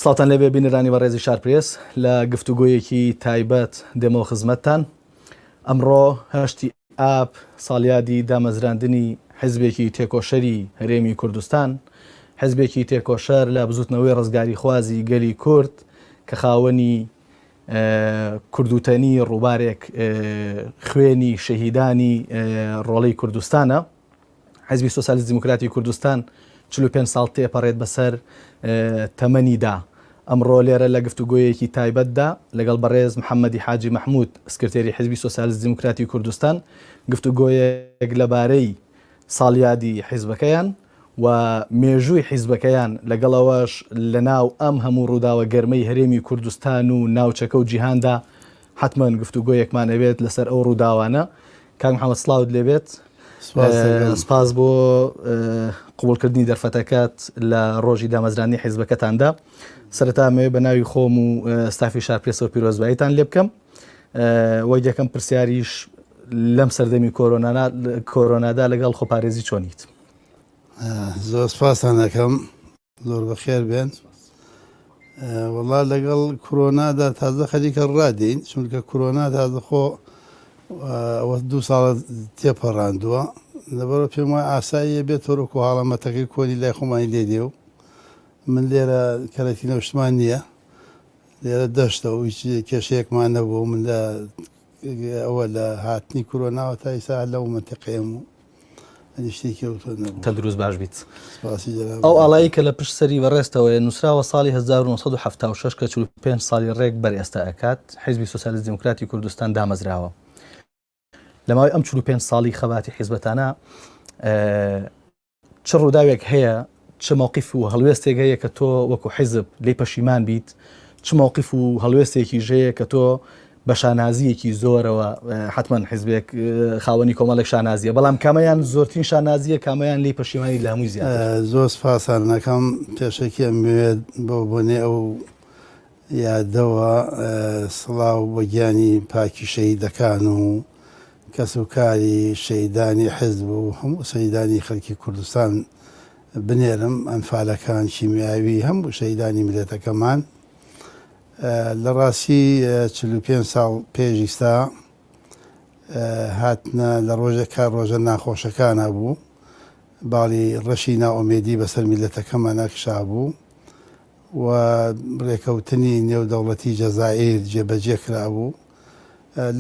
سڵاوتان لێبێ بینەرانی بەڕێزی شارپرێس لە گفتوگۆیەکی تایبەت دێمەوە خزمەتتان ئەمڕۆ هەشتی ئاب ساڵیادی دامەزراندنی حزبێکی تێکۆشەری هەرێمی کوردستان حزبێکی تێکۆشەر لە بزوتنەوەی ڕزگاریخوازی گەلی کورد کە خاوەنی کوردوتەنی ڕووبارێک خوێنی شەهیدانی ڕۆڵەی کوردستانە. حیزبی سۆسیالیست دیموکراتی کوردستان 45 ساڵ تێپەڕێت بەسەر تەمەنیدا. ئەمڕۆ لێرە لە گفتوگۆیەکی تایبەتدا لەگەڵ بەڕێز محەممەدی حاجی مەحموود سکرتێری حیزبی سۆسیالیست دیموکراتی کوردستان گفتوگۆیەک لەبارەی ساڵیادی حیزبەکەیان و مێژووی حیزبەکەیان لەگەڵ ئەوەش لەناو ئەم هەموو ڕووداوە گەرمەی هەرێمی کوردستان و ناوچەکە و جیهاندا حەتمەن گفتوگۆیەکمان ئەبێت لەسەر ئەو ڕووداوانە. کاک محەممەد سڵاوت لێبێت. سپاس بۆ قبوڵکردنی دەرفەتەکەت لە ڕۆژی دامەزرانی حیزبەکەتاندا. سەرەتا ئەمەوێ بە ناوی خۆم و ستافی شارپرێسەوە پیرۆزباییتان لێ بکەم. وەک یەکەم پرسیاریش لەم سەردەمی کۆرۆنادا لەگەڵ خۆپارێزی چۆنیت؟ زۆر سپاستان دەکەم زۆر بەخێر بێن وەڵا لەگەڵ کرۆنادا تازە خەریکە ڕادین چونکە کرۆنا تازە خۆ ئەوە دوو ساڵە تێپەڕاندووە لەبەرەوە پێم وایە ئاساییە بێت تۆرۆکو هاڵەمەتەکەی کۆنی لای خۆمانی لێ دێ و من لێرە کەرەتینە و شتمان نییە لێرە دەشتە و هیچ کێشەیەکمان نەبوو من لە ئەوە لە هاتنی کورۆناوە تا ئیستا هەر لەو مەنتیقەیەم و ئەنی شتێکی ئەوتۆ نەبوو. تەندروست باش بیت. سپاسی جەناب. ئەو ئاڵایەی کە لە پشت سەری بەڕێزتەوەیە نووسراوە ساڵی 1976 کە 45 ساڵی ڕێک بەر ئێستا ئەکات حیزبی سۆسیالیست دیموکراتی کوردستان دامەزراوە. لە ماوەی ئەم 45 ساڵی خەباتی حیزبەتانە چ ڕووداوێک هەیە، چ مەوقیف و هەڵوێستێک هەیە کە تۆ وەکو حیزب لێی پەشیمان بیت، چ مەوقیف و هەڵوێستێکیش هەیە کە تۆ بە شانازییەکی زۆرەوە، حەتمەن حیزبێک خاوەنی کۆمەڵێک شانازییە، بەڵام کامەیان زۆرترین شانازییە، کامەیان لێی پەشیمانی لە هەمووی زیاتر؟ زۆر سپاستان ئەکەم، پێشەکی ئەمەوێت بەو بۆنەی ئەو یادەوە سڵاو بۆ گیانی پاکی شەهیدەکان و کەسوکاری شەهیدانی حیزب و هەموو شەهیدانی خەلکی کوردستان بنێرم، ئەنفالەکان، کیمیاوی، هەموو شەهیدانی میللەتەکەمان. لە ڕاستی 45 ساڵ پێش ئیستا هاتنە لە ڕۆژێک کە ڕۆژە ناخۆشەکانە بوو، باڵی ڕەشی نائومێدی بەسەر میللەتەکەمانا کشابوو. و رێکەوتنی نێودەوڵەتی جەزائیر جێبەجێ کرابوو.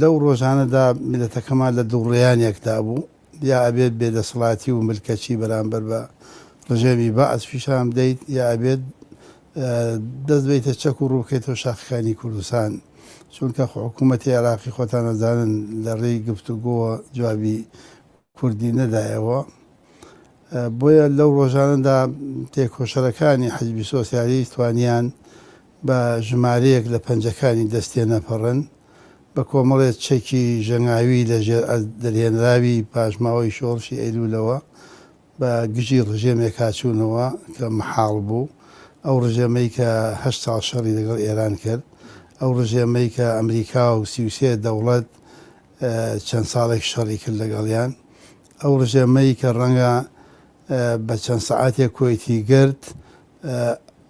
لەو رۆژانەدا میللەتەکەمان لە دووڕیانێکدا بوو، یا ئەبێت بێدەسەڵاتی و ملکەچی بەرامبەر بە رژێمی بەعس پیشان بدەیت، یا ئەبێت دەست بەیتە چەک و رووبکەیتەوە شاخەکانی کوردستان، چونکە حکوومەتی عێراقی خۆتان ئەزانن لە رێی گفتوگۆوە جوابی کوردی نەدایەوە، بۆیە لەو ڕۆژانەدا تێکۆشەرەکانی حیزبی سۆسیالیست توانیان بە ژمارەیەک لە پەنجەکانی دەست تێنەپەڕن، بە کۆمەڵێ چەکی ژەنگاوی لە ژێر ئەرد دەرهێنراوی پاشماوەی شۆڕشی ئەیلوولەوە بە گژی ڕژێمێکا چوونەوە کە مەحاڵ بوو، ئەو ڕژێمەی کە هەشت ساڵ شەڕی لەگەڵ ئێران کرد، ئەو ڕژێمەی کە ئەمریکا و 33 دەوڵەت چەند ساڵێک شەڕی کرد لەگەڵیان، ئەو ڕژێمەی کە ڕەنگە بە چەند سەعاتێک کۆیتی گرت،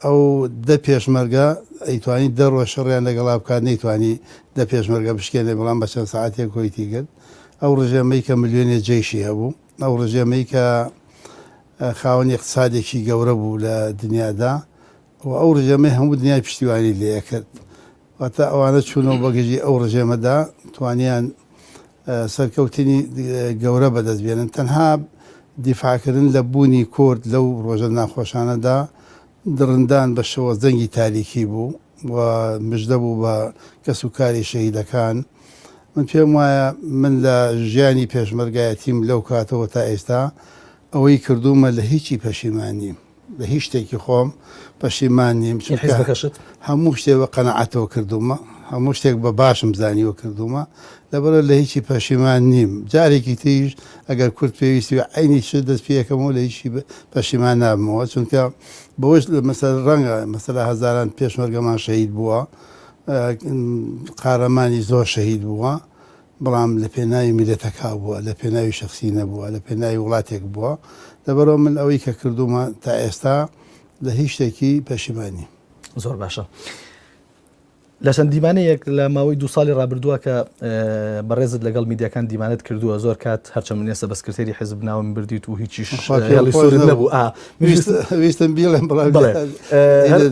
ئەو دە پێشمەرگە ئەیتوانی دە ڕۆژ شەڕیان لەگەڵا بکات، نەیتوانی دە پێشمەرگە بشکێنێ، بەڵام بە چەند سەعاتێک کۆیتی گرت. ئەو ڕژێمەی کە ملیۆنێ جەیشی هەبوو، ئەو ڕژێمەی کە خاوەنی ئیقتسادێکی گەورە بوو لە دنیادا و ئەو ڕژێمەی هەموو دنیای پشتیوانی لێ ئەکرد. واتە ئەوانە چوونەوە بەگژی ئەو ڕژێمەدا توانیان سەرکەوتنی گەورە بەدەست بێنن. تەنها دیفاعکردن لە بوونی کورد لەو ڕۆژە ناخۆشانەدا دڕندان بە شەوەزەنگی تاریکی بوو و مژدە بوو بە کەسوکاری شەهیدەکان. من پێم وایە من لە ژیانی پێشمەرگایەتیم لەو کاتەوە تا ئێستا ئەوەی کردوومە لە هیچی پەشیمان نیم. لە هیچ شتێکی خۆم پەشیمان نیم چونکە حیزبەکەشت؟ هەموو شتێک بە قەناعەتەوە کردوومە، هەموو شتێک بە باشم زانیوە کردوومە، لەبەرئەوە لە هیچی پەشیمان نیم. جارێکی تریش ئەگەر کورد پێویستی بێ عەینی شت دەست پێ ئەکەمەوە لە هیچی پەشیمان نابمەوە، چونکە بەوەش مەسەلەن ڕەنگە مەسەلە هەزاران پێشمەرگەمان شەهید بووە، قارەمانی زۆر شەهید بووە، بەڵام لە پێناوی میللەتەکا بووە، لە پێناوی شەخسی نەبووە، لە پێناوی وڵاتێک بووە، لەبەرئەوە من ئەوەی کە کردوومە تا ئێستا لە هیچ شتێکی پەشیمان نیم. زۆر باشە. لە چەند دیمانەیەک لە ماوەی دو ساڵی ڕابردووە کە بەڕێزت لەگەڵ میدیاکان دیمانەت کردووە زۆر کات هەرچەند من ئێستا بە سکرتێری حزب ناوم بردیت و هیچیش هێڵی سوورت نەبوو ویستم بیڵێم بەڵام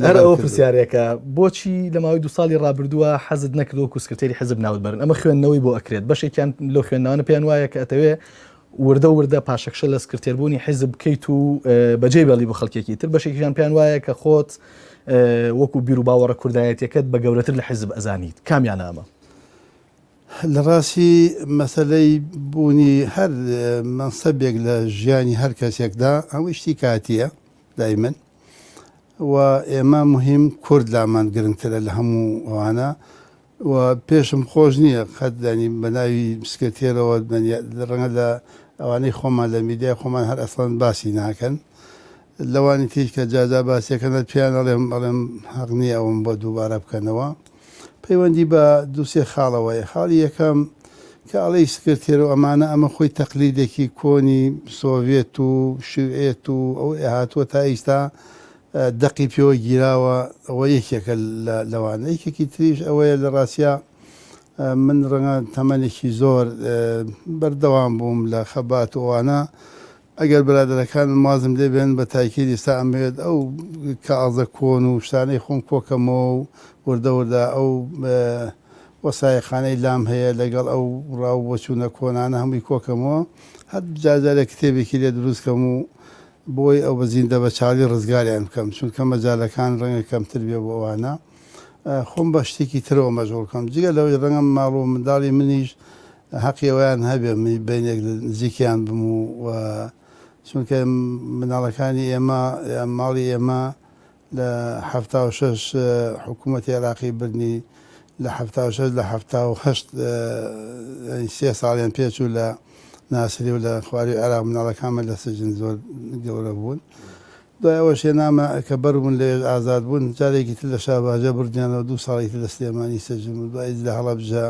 هەر ئەوە پرسیارێکە بۆچی لە ماوەی دو ساڵی ڕابردووە حەزت نەکردووە وەکو سکرتێری حزب ناوت بەرن ئەمە خوێندنەوەی بۆ ئەکرێت بەشێکیان لەو خوێندنەوانە پێیان وایە کە ئەتەوێ وردە وردە پاشەکشە لە سکرتێربوونی حیزب بکەیت و بەجێی بێڵی بۆ خەڵکێکی تر، بەشێکیشیان پێیان وایە کە خۆت وەکو بیروباوەڕە کوردایەتیەکەت بە گەورەتر لە حیزب ئەزانیت، کامیانە ئەمە؟ لە ڕاستی مەسەلەی بوونی هەر مەنسەبێک لە ژیانی هەر کەسێکدا هەمووی شتی کاتییە دایمەن و ئێمە موهیم کورد لامان گرنگترە لە هەموو ئەوانە و پێشم خۆش نییە قەت یانی بە ناوی سکرتێرەوە ڕەنگە لە ئەوانەی خۆمان لە میدیای خۆمان هەر ئەسڵەن باسی ناکەن لەوانی تریش کە جاجا باسیەکەن هەر پێیان ئەڵێم ئەڵێم هەق نییە ئەوم بۆ دووبارە بکەنەوە پەیوەندی بە دووسێ خاڵەوەیە خاڵی یەکەم کە ئەڵێی سکرتێر و ئەمانە ئەمە خۆی تەقلیدێکی کۆنی سۆڤێت و شوعێت و ئەو هاتووە تا ئیستا دەقی پێوە گیراوە ئەوە یەکێکە لەوانە یەکێکی تریش ئەوەیە لە ڕاستیا من ڕەنگە تەمەنێکی زۆر بەردەوام بووم لە خەبات و ئەوانە ئەگەر برادەرەکانم وازم لێ بێن بە تاکید ئێستا ئەمەوێت ئەو کاغەزە کۆن و شتانەی خۆم کۆکەمەوە و وردە وردە ئەو وەسایەخانەی لام هەیە لەگەڵ ئەو ڕاو بۆچوونە کۆنانە هەمووی کۆکەمەوە هەر جارجارێک کتێبێکی لێ دروست کەم و بۆی ئەو بە زیندە بە چاڵی ڕزگاریان بکەم چونکە مەجالەکان ڕەنگە کەمتر بێ بۆ ئەوانە خۆم بە شتێکی ترەوە مەشغوڵ کەم جگە لەوەی ڕەنگە ماڵ و منداڵی منیش هەقی ئەویان هەبێ من بینێک لە نزیکیان بم و چونکە مناڵەکانی ئێمە ماڵی ئێمە لە 76 حکوومەتی عێراقی بردنی لە 76 لە 78 سێ ساڵیان پێچوو لە ناسری و لە خواری عێراق مناڵەکانمان لە سجن زۆر گەورە بوون دوای ئەوەش هێنامە کە بەر بوون لەوێش ئازاد بوون جارێکی تر لە شارباژێڕ بردیانەوە دوو ساڵی تر لە سلێمانی سجن بوون دوای لە هەڵەبجە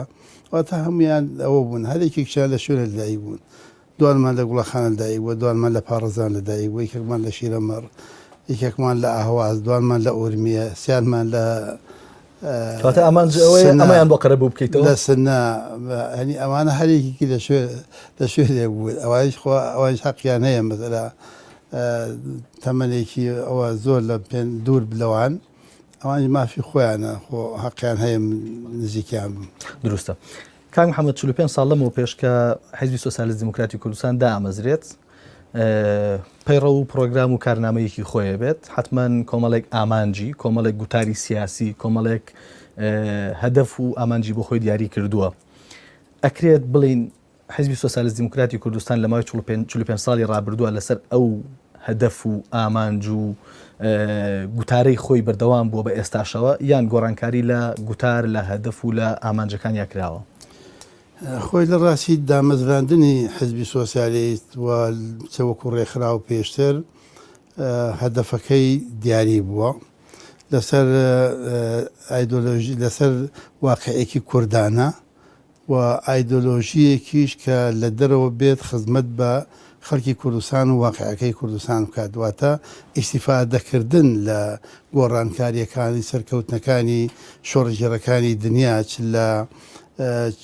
واتە هەمویان ئەوە بوون هەر یەکێکیان لە شوێنە لەدایک بوون دوانمان لە گوڵەخانە لەدایک بووە دوانمان لە پاڕەزان لەدایک بووە یەکێکمان لە شیرەمەڕ یەکێکمان لە ئەهواز دوانمان لە ئورمیە سیانمان لە کەواتە ئامانج ئەوەیە ئەمەیان بۆ قەرەبوو بکەیتەوە؟ لە سنە یانی ئەوانە هەر یەکێکی لە شوێ لە شوێنێک بوو ئەوانیش خۆ ئەوانیش حەقیان هەیە مەسەلا تەمەنێکی ئەوە زۆر لە پێ دوور لەوان ئەوانیش مافی خۆیانە خۆ حەقیان هەیە نزیکیان بم. دروستە. کاک محەممەد 45 ساڵ لەمەوە پێش کە حیزبی سۆسیالیست دیموکراتی کوردستان دامەزرێت پەیڕەو و پڕۆگرام و کارنامەیەکی خۆی بێت، حەتمەن کۆمەڵێک ئامانجی، کۆمەڵێک گوتاری سیاسی، کۆمەڵێک هەدەف و ئامانجی بۆ خۆی دیاری کردووە. ئەکرێت بڵێین حیزبی سۆسیالیست دیموکراتی کوردستان لە ماوەی 45 ساڵی ڕابردووە لەسەر ئەو هەدەف و ئامانج و گوتارەی خۆی بەردەوام بووە بە ئێستاشەوە یان گۆڕانکاری لە گوتار لە هەدەف و لە ئامانجەکانیا کراوە؟ خۆی لە ڕاستی دامەزراندنی حزبی سۆسیالیست و چ وەکو ڕێکخراو پێشتر هەدەفەکەی دیاری بووە لەسەر ئایدۆلۆژی لەسەر واقعێکی کوردانە و ئایدۆلۆژییەکیش کە لە دەرەوە بێت خزمەت بە خەڵکی کوردستان و واقعەکەی کوردستان بکات واتە ئیستیفادەکردن لە گۆڕانکارییەکانی سەرکەوتنەکانی شۆڕشگێڕەکانی دنیا چ لە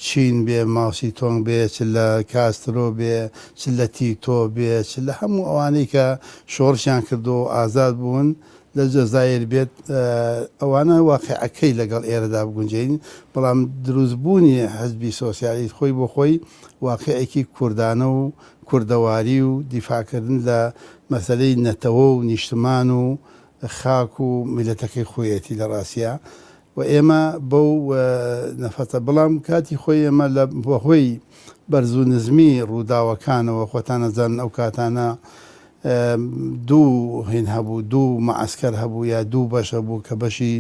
چین بێ، ماوسی تۆنگ بێ، چ لە کاسترۆ بێ، چ لە تیتۆ بێ، چ لە هەموو ئەوانەی کە شۆڕشیان کردووە و ئازاد بوون لە جەزایر بێت، ئەوانە واقیعەکەی لەگەڵ ئێرەدا بگونجێنین، بەڵام دروستبوونی حزبی سۆسیالیست خۆی بۆ خۆی واقیعێکی کوردانە و کوردەواری و دیفاعکردن لە مەسەلەی نەتەوە و نیشتمان و خاک و میللەتەکەی خۆیەتی لە ڕاستیا و ئێمە بەو نەفەتە بەڵام کاتی خۆی ئێمە لە بەهۆی بەرز و نزمی ڕووداوەکانەوە خۆتان ئەزانن ئەو کاتانە دوو هین هەبوو دوو مەعسکەر هەبوو یا دوو بەش هەبوو کە بەشی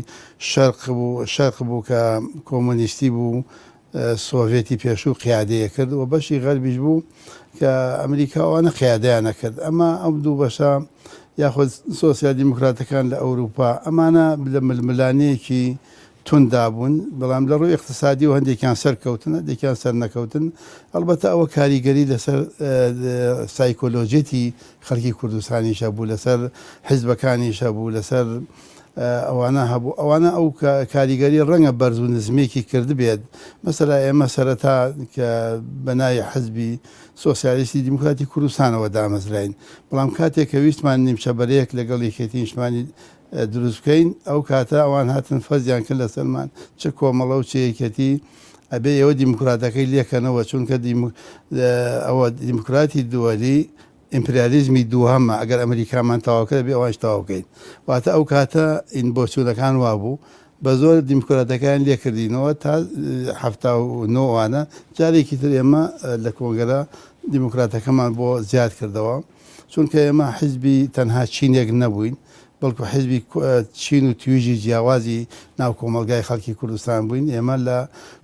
شەرق بوو شەرق بوو کە کۆمۆنیستی بوو سۆڤێتی پێشوو قیادەیە کرد و بەشی غەربیش بوو کە ئەمریکا ئەوانە قیادەیان نەکرد ئەمە ئەم دوو بەشە یاخود سۆسیال دیموکراتەکان لە ئەوروپا ئەمانە لە ململانێیەکی توندا بوون بەڵام لە ڕووی اقتصادی و هەندێکیان سەرکەوتن هەندێکیان سەرنەکەوتن ئەڵبەتە ئەوە کاریگەری لەسەر سایکۆلۆژیەتی خەڵکی کوردستانیش هەبوو لەسەر حیزبەکانیش هەبوو لەسەر. ئەوانە هەبوو ئەوانە ئەو کاریگەری ڕەنگە بەرز و نزمێکی کردبێت مەسەلا ئێمە سەرەتا کە بە ناوی حزبی سۆسیالیستی دیموکراتی کوردستانەوە دامەزراین بەڵام کاتێک کە ویستمان نیمچە بەرەیەک لەگەڵ یەکێتی نیشتمانی دروست بکەین ئەو کاتە ئەوان هاتن فەرزیان کرد لەسەرمان چ کۆمەڵە و چ یەکێتی ئەبێ ئێوە دیموکراتەکەی لێکەنەوە چونکە ئەوە دیموکراتی دووەلی ئیمپریالیزمی دووهەمە ئەگەر ئەمریکامان تەواو کرد ئەبێ ئەوانیش تەواو بکەین واتە ئەو کاتە ئین بۆچوونەکان وابوو بە زۆر دیموکراتەکەیان لێکردینەوە تا 79 وانە جارێکی تر ئێمە لە کۆنگرە دیموکراتەکەمان بۆ زیاد کردەوە چونکە ئێمە حیزبی تەنها چینێک نەبووین بەڵکو حیزبی چین و تویژی جیاوازی ناو کۆمەڵگای خەڵکی کوردستان بووین ئێمە لە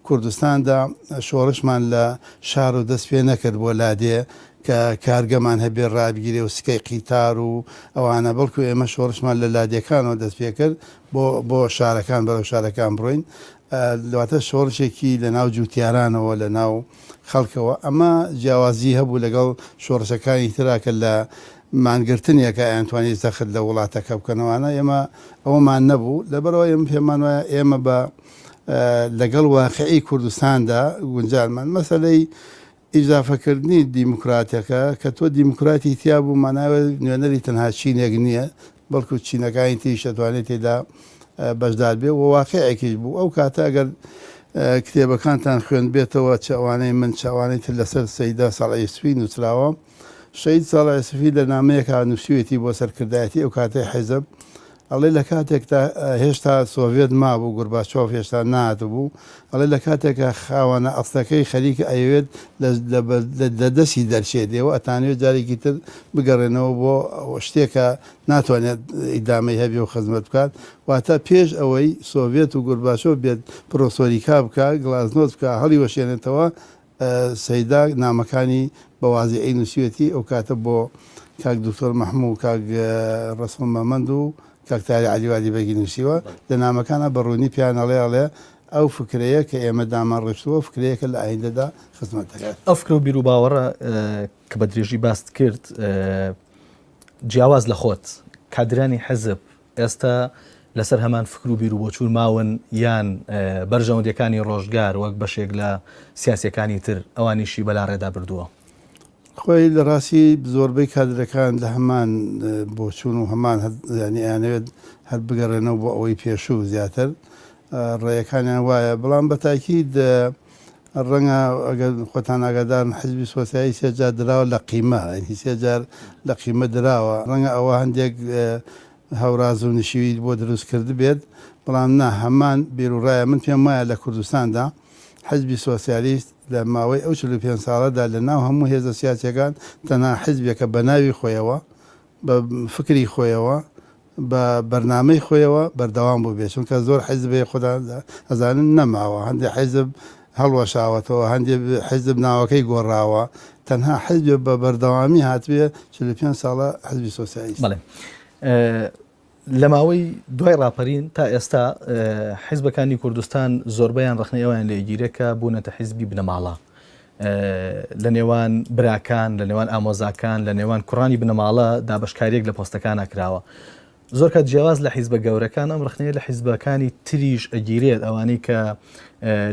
کوردستاندا شۆڕشمان لە شار و دەست پێ نەکرد بۆ لادێ کە کارگەمان هەبێ ڕابگیرێ و سکەی قیتار و ئەوانە، بەڵکو ئێمە شۆڕشمان لە لادێکانەوە دەست پێکرد بۆ بۆ شارەکان بەرەو شارەکان بڕۆین، واتە شۆڕشێکی لە ناو جووتیارانەوە لە ناو خەڵکەوە، ئەمە جیاوازی هەبوو لەگەڵ شۆڕشەکانی ترا کە لە مانگرتنێکا ئەیانتوانی زەخت لە وڵاتەکە بکەن ئەوانە، ئێمە ئەوەمان نەبوو، لەبەرئەوە ئێمە پێمان وایە ئێمە بە لەگەڵ واقیعی کوردستاندا گونجانمان، مەسەلەی ئیزافەکردنی دیموکراتەکە، کە تۆ دیموکراتی تیا بوو مانای ئەوەیە نوێنەری تەنها چینێک نییە، بەڵکو چینەکانی تریش ئەتوانێت تێدا بەشدار بێ و واقیعێکیش بوو. ئەو کاتە ئەگەر کتێبەکانتان خوێندبێتەوە چ ئەوانەی من چ ئەوانەی تر لەسەر سەیدا ساڵح یوسفی نووسراوە، شەهید ساڵح یوسفی لە نامەیەکا نووسیویەتی بۆ سەرکردایەتی ئەو کاتەی حیزب، ئەڵێ لە کاتێکدا هێشتا سۆڤێت مابوو، گورباچۆڤ هێشتا نەهاتبوو، ئەڵێ لە کاتێکا خاوەنە ئەسڵەکەی خەریکە ئەیەوێت لە دەستی دەرچێت، ئێوە ئەتانەوێت جارێکی تر بگەڕێنەوە بۆ شتێکە ناتوانێت ئیدامەی هەبێ و خزمەت بکات، واتە پێش ئەوەی سۆڤێت و گورباچۆڤ بێت پرۆسۆریکا بکا، گلاسنۆست بکا، هەڵیوەشێنێتەوە، سەیدا نامەکانی بە وازیعی نووسیوێتی، ئەو کاتە بۆ کاک دکتۆر مەحموو و کاک ڕەسوڵ مەمەند و کاک تاری عەلی والی بەگی نووسیوە، لە نامەکانا بە ڕوونی پێیان ئەڵێ ئەڵێ ئەو فکرەیە کە ئێمە دامانڕشتووە فکرەیەکە لە ئایندەدا خزمەت دەکات. ئەو فکرە و بیروباوەڕە کە بە درێژی باست کرد جیاواز لە خۆت کادرانی حزب ئێستا لەسەر هەمان فکر و بیروبۆچوون ماون یان بەرژەوەندیەکانی ڕۆژگار وەک بەشێک لە سیاسیەکانی تر ئەوانیشی بەلاڕێدا بردووە؟ خۆی لە ڕاستی زۆربەی کادرەکان لە هەمان بۆچوون و هەمان یانی ئەیانەوێت هەر بگەڕێنەوە بۆ ئەوەی پێشوو زیاتر ڕێیەکانیان وایە بەڵام بە تاکید ڕەنگە ئەگەر خۆتان ئاگادارن حزبی سۆسیالیست سێ جار دراوە لە قیمە یانی سێ جار لە قیمە دراوە ڕەنگە ئەوە هەندێک هەوراز و نشیوی بۆ دروست کردبێت بەڵام نا هەمان بیروڕایە من پێم وایە لە کوردستاندا حزبی سۆسیالیست لە ماوەی ئەو 45 ساڵەدا لە ناو هەموو هێزە سیاسیەکان تەنها حزبێکە بە ناوی خۆیەوە بە فکری خۆیەوە بە بەرنامەی خۆیەوە بەردەوام بووبێت چونکە زۆر حیزب هەیە خۆتان ئەزانن نەماوە هەندێک حیزب هەڵوەشاوەتەوە هەندێک حیزب ناوەکەی گۆڕاوە تەنها حیزبێ بە بەردەوامی هاتبێ 45 ساڵە حیزبی سۆسیالیست. بەڵێ لە ماوەی دوای ڕاپەرین تا ئێستا حیزبەکانی کوردستان زۆربەیان ڕەخنەی ئەویان لێگیرێ کە بوونەتە حیزبی بنەماڵە لە نێوان براکان، لە نێوان ئامۆزاکان، لە نێوان کوڕانی بنەماڵە دابەشکارییەک لە پۆستەکانا کراوە. زۆر کات جیاواز لە حیزبە گەورەکان ئەم ڕەخنەیە لە حیزبەکانی تریش ئەگیرێت، ئەوانەی کە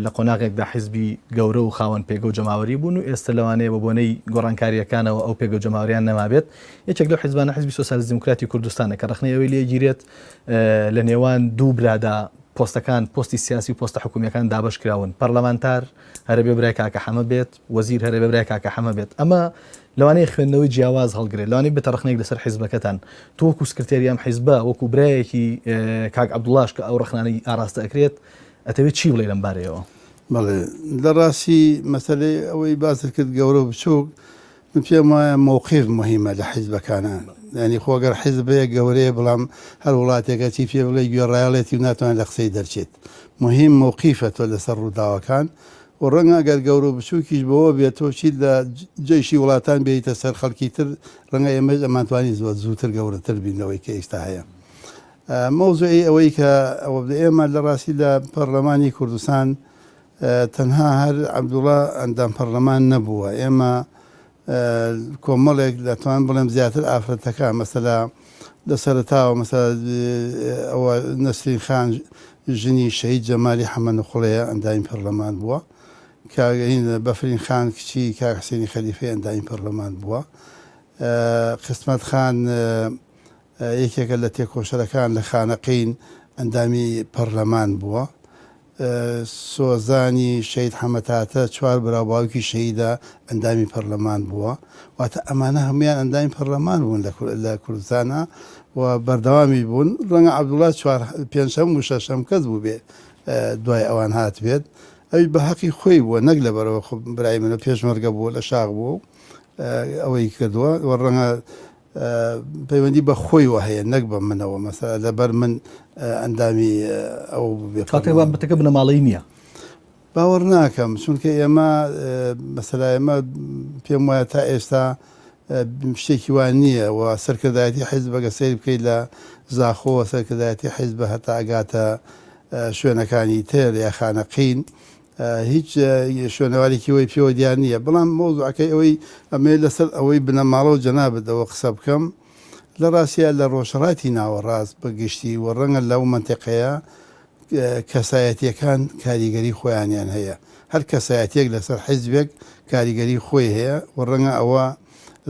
لە قۆناغێکدا حیزبی گەورە و خاوەن پێگە و جەماوەری بوون و ئێستا لەوانەیە بە بۆنەی گۆڕانکارییەکانەوە ئەو پێگە و جەماوەریان نەمابێت. یەکێک لەو حیزبانە حیزبی سۆسیالیست دیموکراتی کوردستانە کە ڕەخنەی ئەوەی لێگیرێت لە نێوان دوو برادا پۆستەکان، پۆستی سیاسی و پۆستە حکومییەکان دابەش کراون. پەرلەمانتار هەرەبێ برای کاکە حەمە بێت، وەزیر هەرەبێ برای کاکە حەمە بێت. ئەمە لەوانەیە خوێندنەوەی جیاواز هەڵگرێت، لەوانەیە ببێتە ڕەخنەیەک لەسەر حیزبەکەتان. تۆ وەکو سکرتێری ئەم حیزبە، وەکو برایەکی کاک عەبدوڵاش کە ئەو ڕەخنانەی ئاڕاستە ئەکرێت، ئەتەوێت چی بڵێی لەم بارەیەوە؟ بەڵێ، لە ڕاستی مەسەلەی ئەوەی باست کرد گەورە و بچووک، من پێم وایە مەوقیف موهیمە لە حیزبەکانا یانی خۆ گەر حیزب هەیە گەورەیە بەڵام هەر وڵاتێکە چی پێ بڵێی گوێڕایەڵێتی و ناتوانێت لە قسەی دەرچێت موهیم مەوقیفە تۆ لەسەر ڕووداوەکان و ڕەنگە گەر گەورە و بچووکیش بەوە بێت تۆ چیت لە جەیشی وڵاتان بێیتە سەر خەڵکی تر ڕەنگە ئێمەش ئەمانتوانی زۆر زووتر گەورەتر بین لەوەی کە ئێستا هەیە مەوزوعی ئەوەی کە ئەوە ئێمە لە ڕاستی لە پەرلەمانی کوردستان تەنها هەر عەبدوڵا ئەندام پەڕلەمان نەبووە، ئێمە کۆمەڵێک دەتوانم بڵێم زیاتر ئافرەتەکان مەسەلا لە سەرەتاوە مەسەلا ئەوە نەسرین خان ژنی شەهید جەمالی حەمە نوخڵەیە ئەندامی پەرلەمان بووە کاک بەفرین خان کچی کاک حسێنی خەلیفەی ئەندامی پەرلەمان بووە قسمەت خان یەکێکە لە تێکۆشەرەکان لە خانەقین ئەندامی پەرلەمان بووە. سۆزانی شەهید حەمەتاتە چوار برا و باوکی شەهیدە ئەندامی پەرلەمان بووە. واتە ئەمانە هەموویان ئەندامی پەرلەمان بوون لە کوردستانا و بەردەوامی بوون. ڕەنگە عەبدوڵا چوار پێنجهەم و شەشەم کەس بووبێ دوای ئەوان هاتبێت. ئەویش بە هەقی خۆی بووە نەک لەبەرئەوە خۆ برای منە پێشمەرگە بووە لە شاخ بووە و ئەوەی کردووە و ڕەنگە پەیوەندی بە خۆیوە هەیە نەک بە منەوە مەسەلە لەبەر من ئەندامی ئەو بێ کاتێک بابەتەکە بنەماڵەی نییە. باوەڕ ناکەم چونکە ئێمە مەسەلا ئێمە پێم وایە تا ئێستا شتێکی وا نییە و سەرکردایەتی حیزب ئەگەر سەیر بکەیت لە زاخۆوە سەرکردایەتی حیزب هەتا ئەگاتە شوێنەکانی تر یا خانەقین هیچ شوێنەوارێکی وەی پێوە دیار نییە، بەڵام مەوزوعەکەی ئەوەی ئەمەوێت لەسەر ئەوەی بنەماڵە و جەنابت ئەوە قسە بکەم، لە ڕاستیا لە ڕۆژهەڵاتی ناوەڕاست بە گشتی و ڕەنگە لەو مەنتیقەیە کەسایەتییەکان کاریگەری خۆیانیان هەیە، هەر کەسایەتییەک لەسەر حیزبێک کاریگەری خۆی هەیە و ڕەنگە ئەوە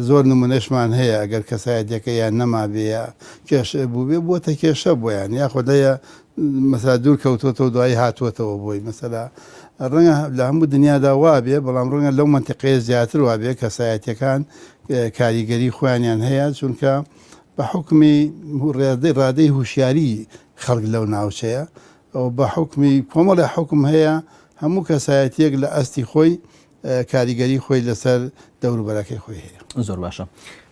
زۆر نمونەشمان هەیە ئەگەر کەسایەتیەکە یان نەمابێ یا کێشە بووبێ بووەتە کێشە بۆیان یاخود هەیە مەسەلا دوور کەوتووەتەوە دوایی هاتووەتەوە بۆی مەسەلا ڕەنگە لە هەموو دنیادا وابێ بەڵام ڕەنگە لەو مەنتیقەیە زیاتر وابێ کەسایەتیەکان کاریگەری خۆیانیان هەیە چونکە بە حوکمی ڕادەی هوشیاری خەڵک لەو ناوچەیە و بە حوکمی کۆمەڵێ حوکم هەیە هەموو کەسایەتیەک لە ئەستی خۆی کاریگەری خۆی لەسەر دەوروبەرەکەی خۆی هەیە. زۆر باشە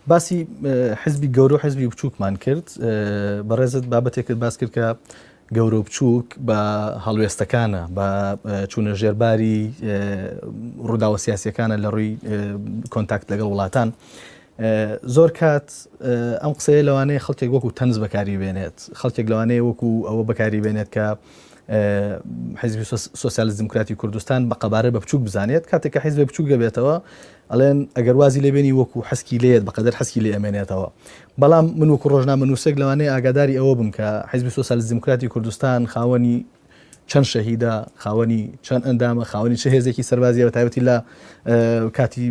باسی حزبی گەورە و حزبی بچووکمان کرد بەڕێزت بابەتێکت باس کرد کە گەورە و بچووک بە هەڵوێستەکانە بە چوونە ژێرباری ڕووداوە سیاسەکانە لە ڕووی کۆنتاکت لەگەڵ وڵاتان زۆر کات ئەم قسەیە لەوانەیە خەڵکێک وەکو تەنز بەکاری بێنێت خەڵکێک لەوانەیە وەکو ئەوە بەکاری بێنێت کە حیزبی سۆسیالیست دیموکراتی کوردستان بە قەبارە بە بچووک بزانێت کاتێک کە حیزبێک بچووک دەبێتەوە ئەڵێن ئەگەر وازی لێبێنی وەکو حەسکی لێت بەقەدەر حەسکی لێ ئەمێنێتەوە بەڵام من وەکو ڕۆژنامە نووسێک لەوانەیە ئاگاداری ئەوە بم کە حیزبی سۆسیالیست دیموکراتی کوردستان خاوەنی چەند شەهیدە خاوەنی چەند ئەندامە خاوەنی چه هێزێکی سەربازیە بە تایبەتی لە کاتی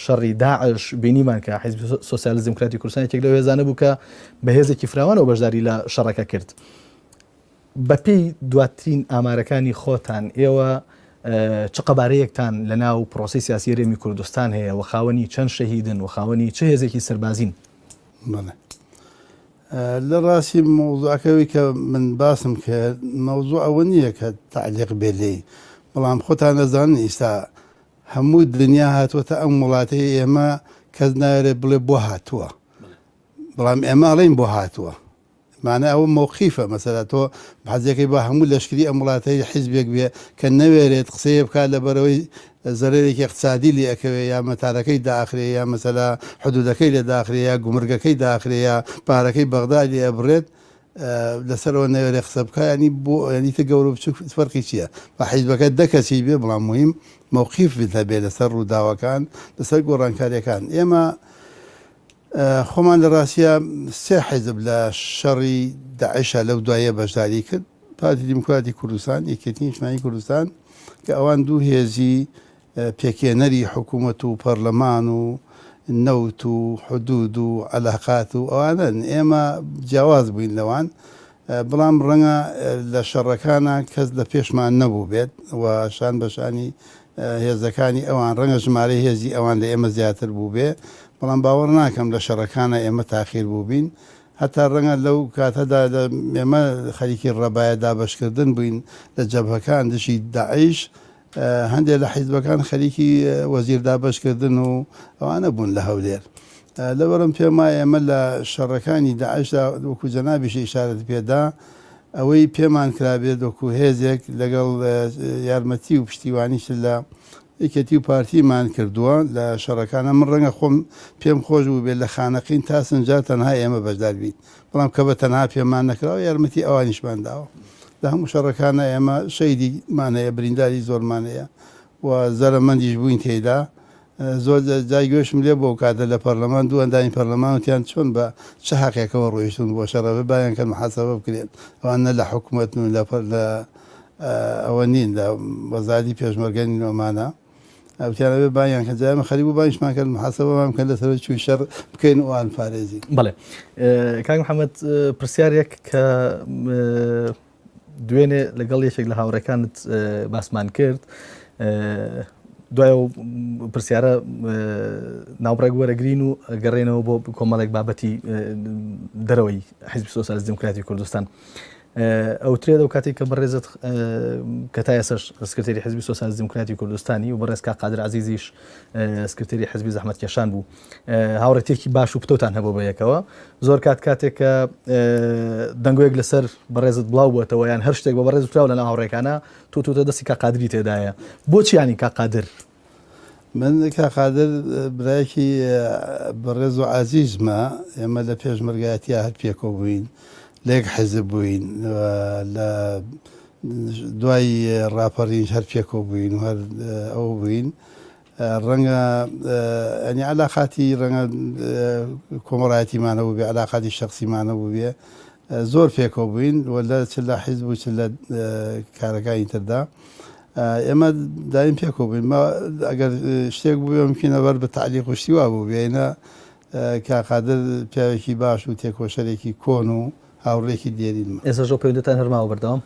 شەڕی داعش بینیمان کە حیزبی سۆسیالیست دیموکراتی کوردستان یەکێک لەو هێزانە بوو کە بە هێزێکی فراوانەوە بەشداری لە شەڕەکە کرد. بەپێی دواترین ئامارەکانی خۆتان ئێوە چ قەبارەیەکتان لە ناو پرۆسەی سیاسی هەرێمی کوردستان هەیە و خاوەنی چەند شەهیدن و خاوەنی چ هێزێکی سەربازین؟ بەڵێ لە ڕاستی مەوزوعەکەوی کە من باسم کرد مەوزوع ئەوە نییە کە تەعلیق بێ لێی بەڵام خۆتان ئەزانن ئیستا هەموو دنیا هاتووەتە ئەم وڵاتەی ئێمە کەس نایەوێت بڵێ بۆ هاتووە بەڵام ئێمە ئەڵێین بۆ هاتووە مانای ئەوە مەوقیفە مەسەلا تۆ حەزەکەی با هەموو لەشکری ئەم وڵاتەی حیزبێک بێ کە نەوێرێت قسەیە بکات لەبەرەوەی زەرەرێکی اقتصادی لێ ئەکەوێ یا مەتارەکەی داخرێ یا مەسەلا حدودەکەی لێ داخرێ یا گومرگەکەی داخرێ یا پارەکەی بەغدا لێ ئەبڕێت لەسەرەوە نەوێرێ قسە بکا ینی بۆ ینی تە گەورە بچوک فەرقی چییە بە حیزبەکە دە کەسی بێ بەڵام مهم مەوقیف بێت هەبێ لەسەر ڕووداوەکان لەسەر گۆڕانکاریەکان ئێمە خۆمان لە ڕاستیا سێ حیزب لە شەڕی داعشا لەو دواییە بەشداری کرد، پارتی دیموکراتی کوردستان، یەکێتی نیشتمانی کوردستان، کە ئەوان دوو هێزی پێکهێنەری حکوومەت و پەرلەمان و نەوت و حدوود و عەلاقات و ئەوانەن. ئێمە جیاواز بووین لەوان، بەڵام ڕەنگە لە شەڕەکانا کەس لە پێشمان نەبووبێت و شان بە شانی هێزەکانی ئەوان، ڕەنگە ژمارەی هێزی ئەوان لە ئێمە زیاتر بووبێ، بەڵام باوەڕ ناکەم لە شەڕەکانا ئێمە تاخیر بووبین. هەتا ڕەنگە لەو کاتەدا لە ئێمە خەریکی ڕەبایە دابەشکردن بووین لە جەبهەکان دژی داعش، هەندێک لە حیزبەکان خەریکی وەزیر دابەشکردن و ئەوانە بوون لە هەولێر. لەبەرم پێم وایە ئێمە لە شەڕەکانی داعشدا وەکو جەنابیش ئیشارەت پێدا ئەوەی پێمان کرابێت وەکو هێزێک لەگەڵ یارمەتی و پشتیوانیش لە یەکێتی و پارتیمان کردووە لە شەڕەکانە من ڕەنگە خۆم پێم خۆش بوو بێت لە خانەقین تا سنجار تەنها ئێمە بەشدار بین بەڵام کە بە تەنها پێمان نەکراوە یارمەتی ئەوانیشمان داوە لە هەموو شەڕەکانە ئێمە شەیدیمان هەیە برینداری زۆرمان هەیە و زەرەمەندیش بووین تێیدا. زۆر جای گوێشم لێ بوو کاتە لە پەرلەمان دوو ئەندامی پەرلەمان وتیان چۆن بە چ حەقێکەوە ڕۆیشتون بۆ شەڕ ئەبێ بایان کەن محاسەبە بکرێن ئەوان نە لە حکومەتن و لە لە ئەوە نین لە وەزارەتی پێشمەرگە نین ئەمانە وتیان ئەبێ بانیان کەن جا ئێمە خەریک بوو بانیشمان کەن محاسەبەمان بکەن لەسەر چووی شەڕ بکەین و ئەوان پارێزین. بەڵێ کاک محەممەد پرسیارێک کە دوێنێ لەگەڵ یەکێک لە هاوڕێکانت باسمان کرد دوای ئەو پرسیارە ناوبڕێک وەرەگرین و گەڕێنەوە بۆ کۆمەڵێک بابەتی دەرەوەی حیزبی سۆسیالیست دیموکراتی کوردستان. ئەوترێت ئەو کاتێک کە بەڕێزت کە تا ئێسش سکرتێری حزبی سۆسیالیست دیموکراتی کوردستانی و بەڕێز کاک قادر عەزیزیش سکرتێری حزبی زەحمەتکێشان بوو هاوڕێتێکی باش و پتەوتان هەبوو بە یەکەوە زۆر کات کاتێک کە دەنگۆیەک لەسەر بەڕێزت بڵاو بووەتەوە یان هەر شتێک بە بەڕێز وتراوە لەناو هاوڕێکانە تۆ توتە دەستی کاک قادری تێدایە بۆچی یانی کاک قادر؟ من کاک قادر برایەکی بەڕێز و عەزیزمە، ئێمە لە پێشمەرگایەتیا هەر پێکەوە بووین، لە یەک حیزب بووین، لە دوای ڕاپەڕینیش هەر پێکەوە بووین و هەر ئەوە بووین. ڕەنگە یانی عەلاقاتی ڕەنگە کۆمەڵایەتیمان هەبووبێ، عەلاقاتی شەخسیمان هەبووبێ، زۆر پێکەوە بووین و لە چ لە حیزب و چ لە کارەکانی تردا. ئێمە دایم پێکەوە بووین، ما ئەگەر شتێک بووبێ ممکنە بەر بە تەعلیق و شتی وا بووبێ، ئەینا کاک قادر پیاوێکی باش و تێکۆشەرێکی کۆن و هاوڕێیەکی دێرینمە. ئێستاش ئەو پەیوەندیەتان هەر ماوە بەردەوام؟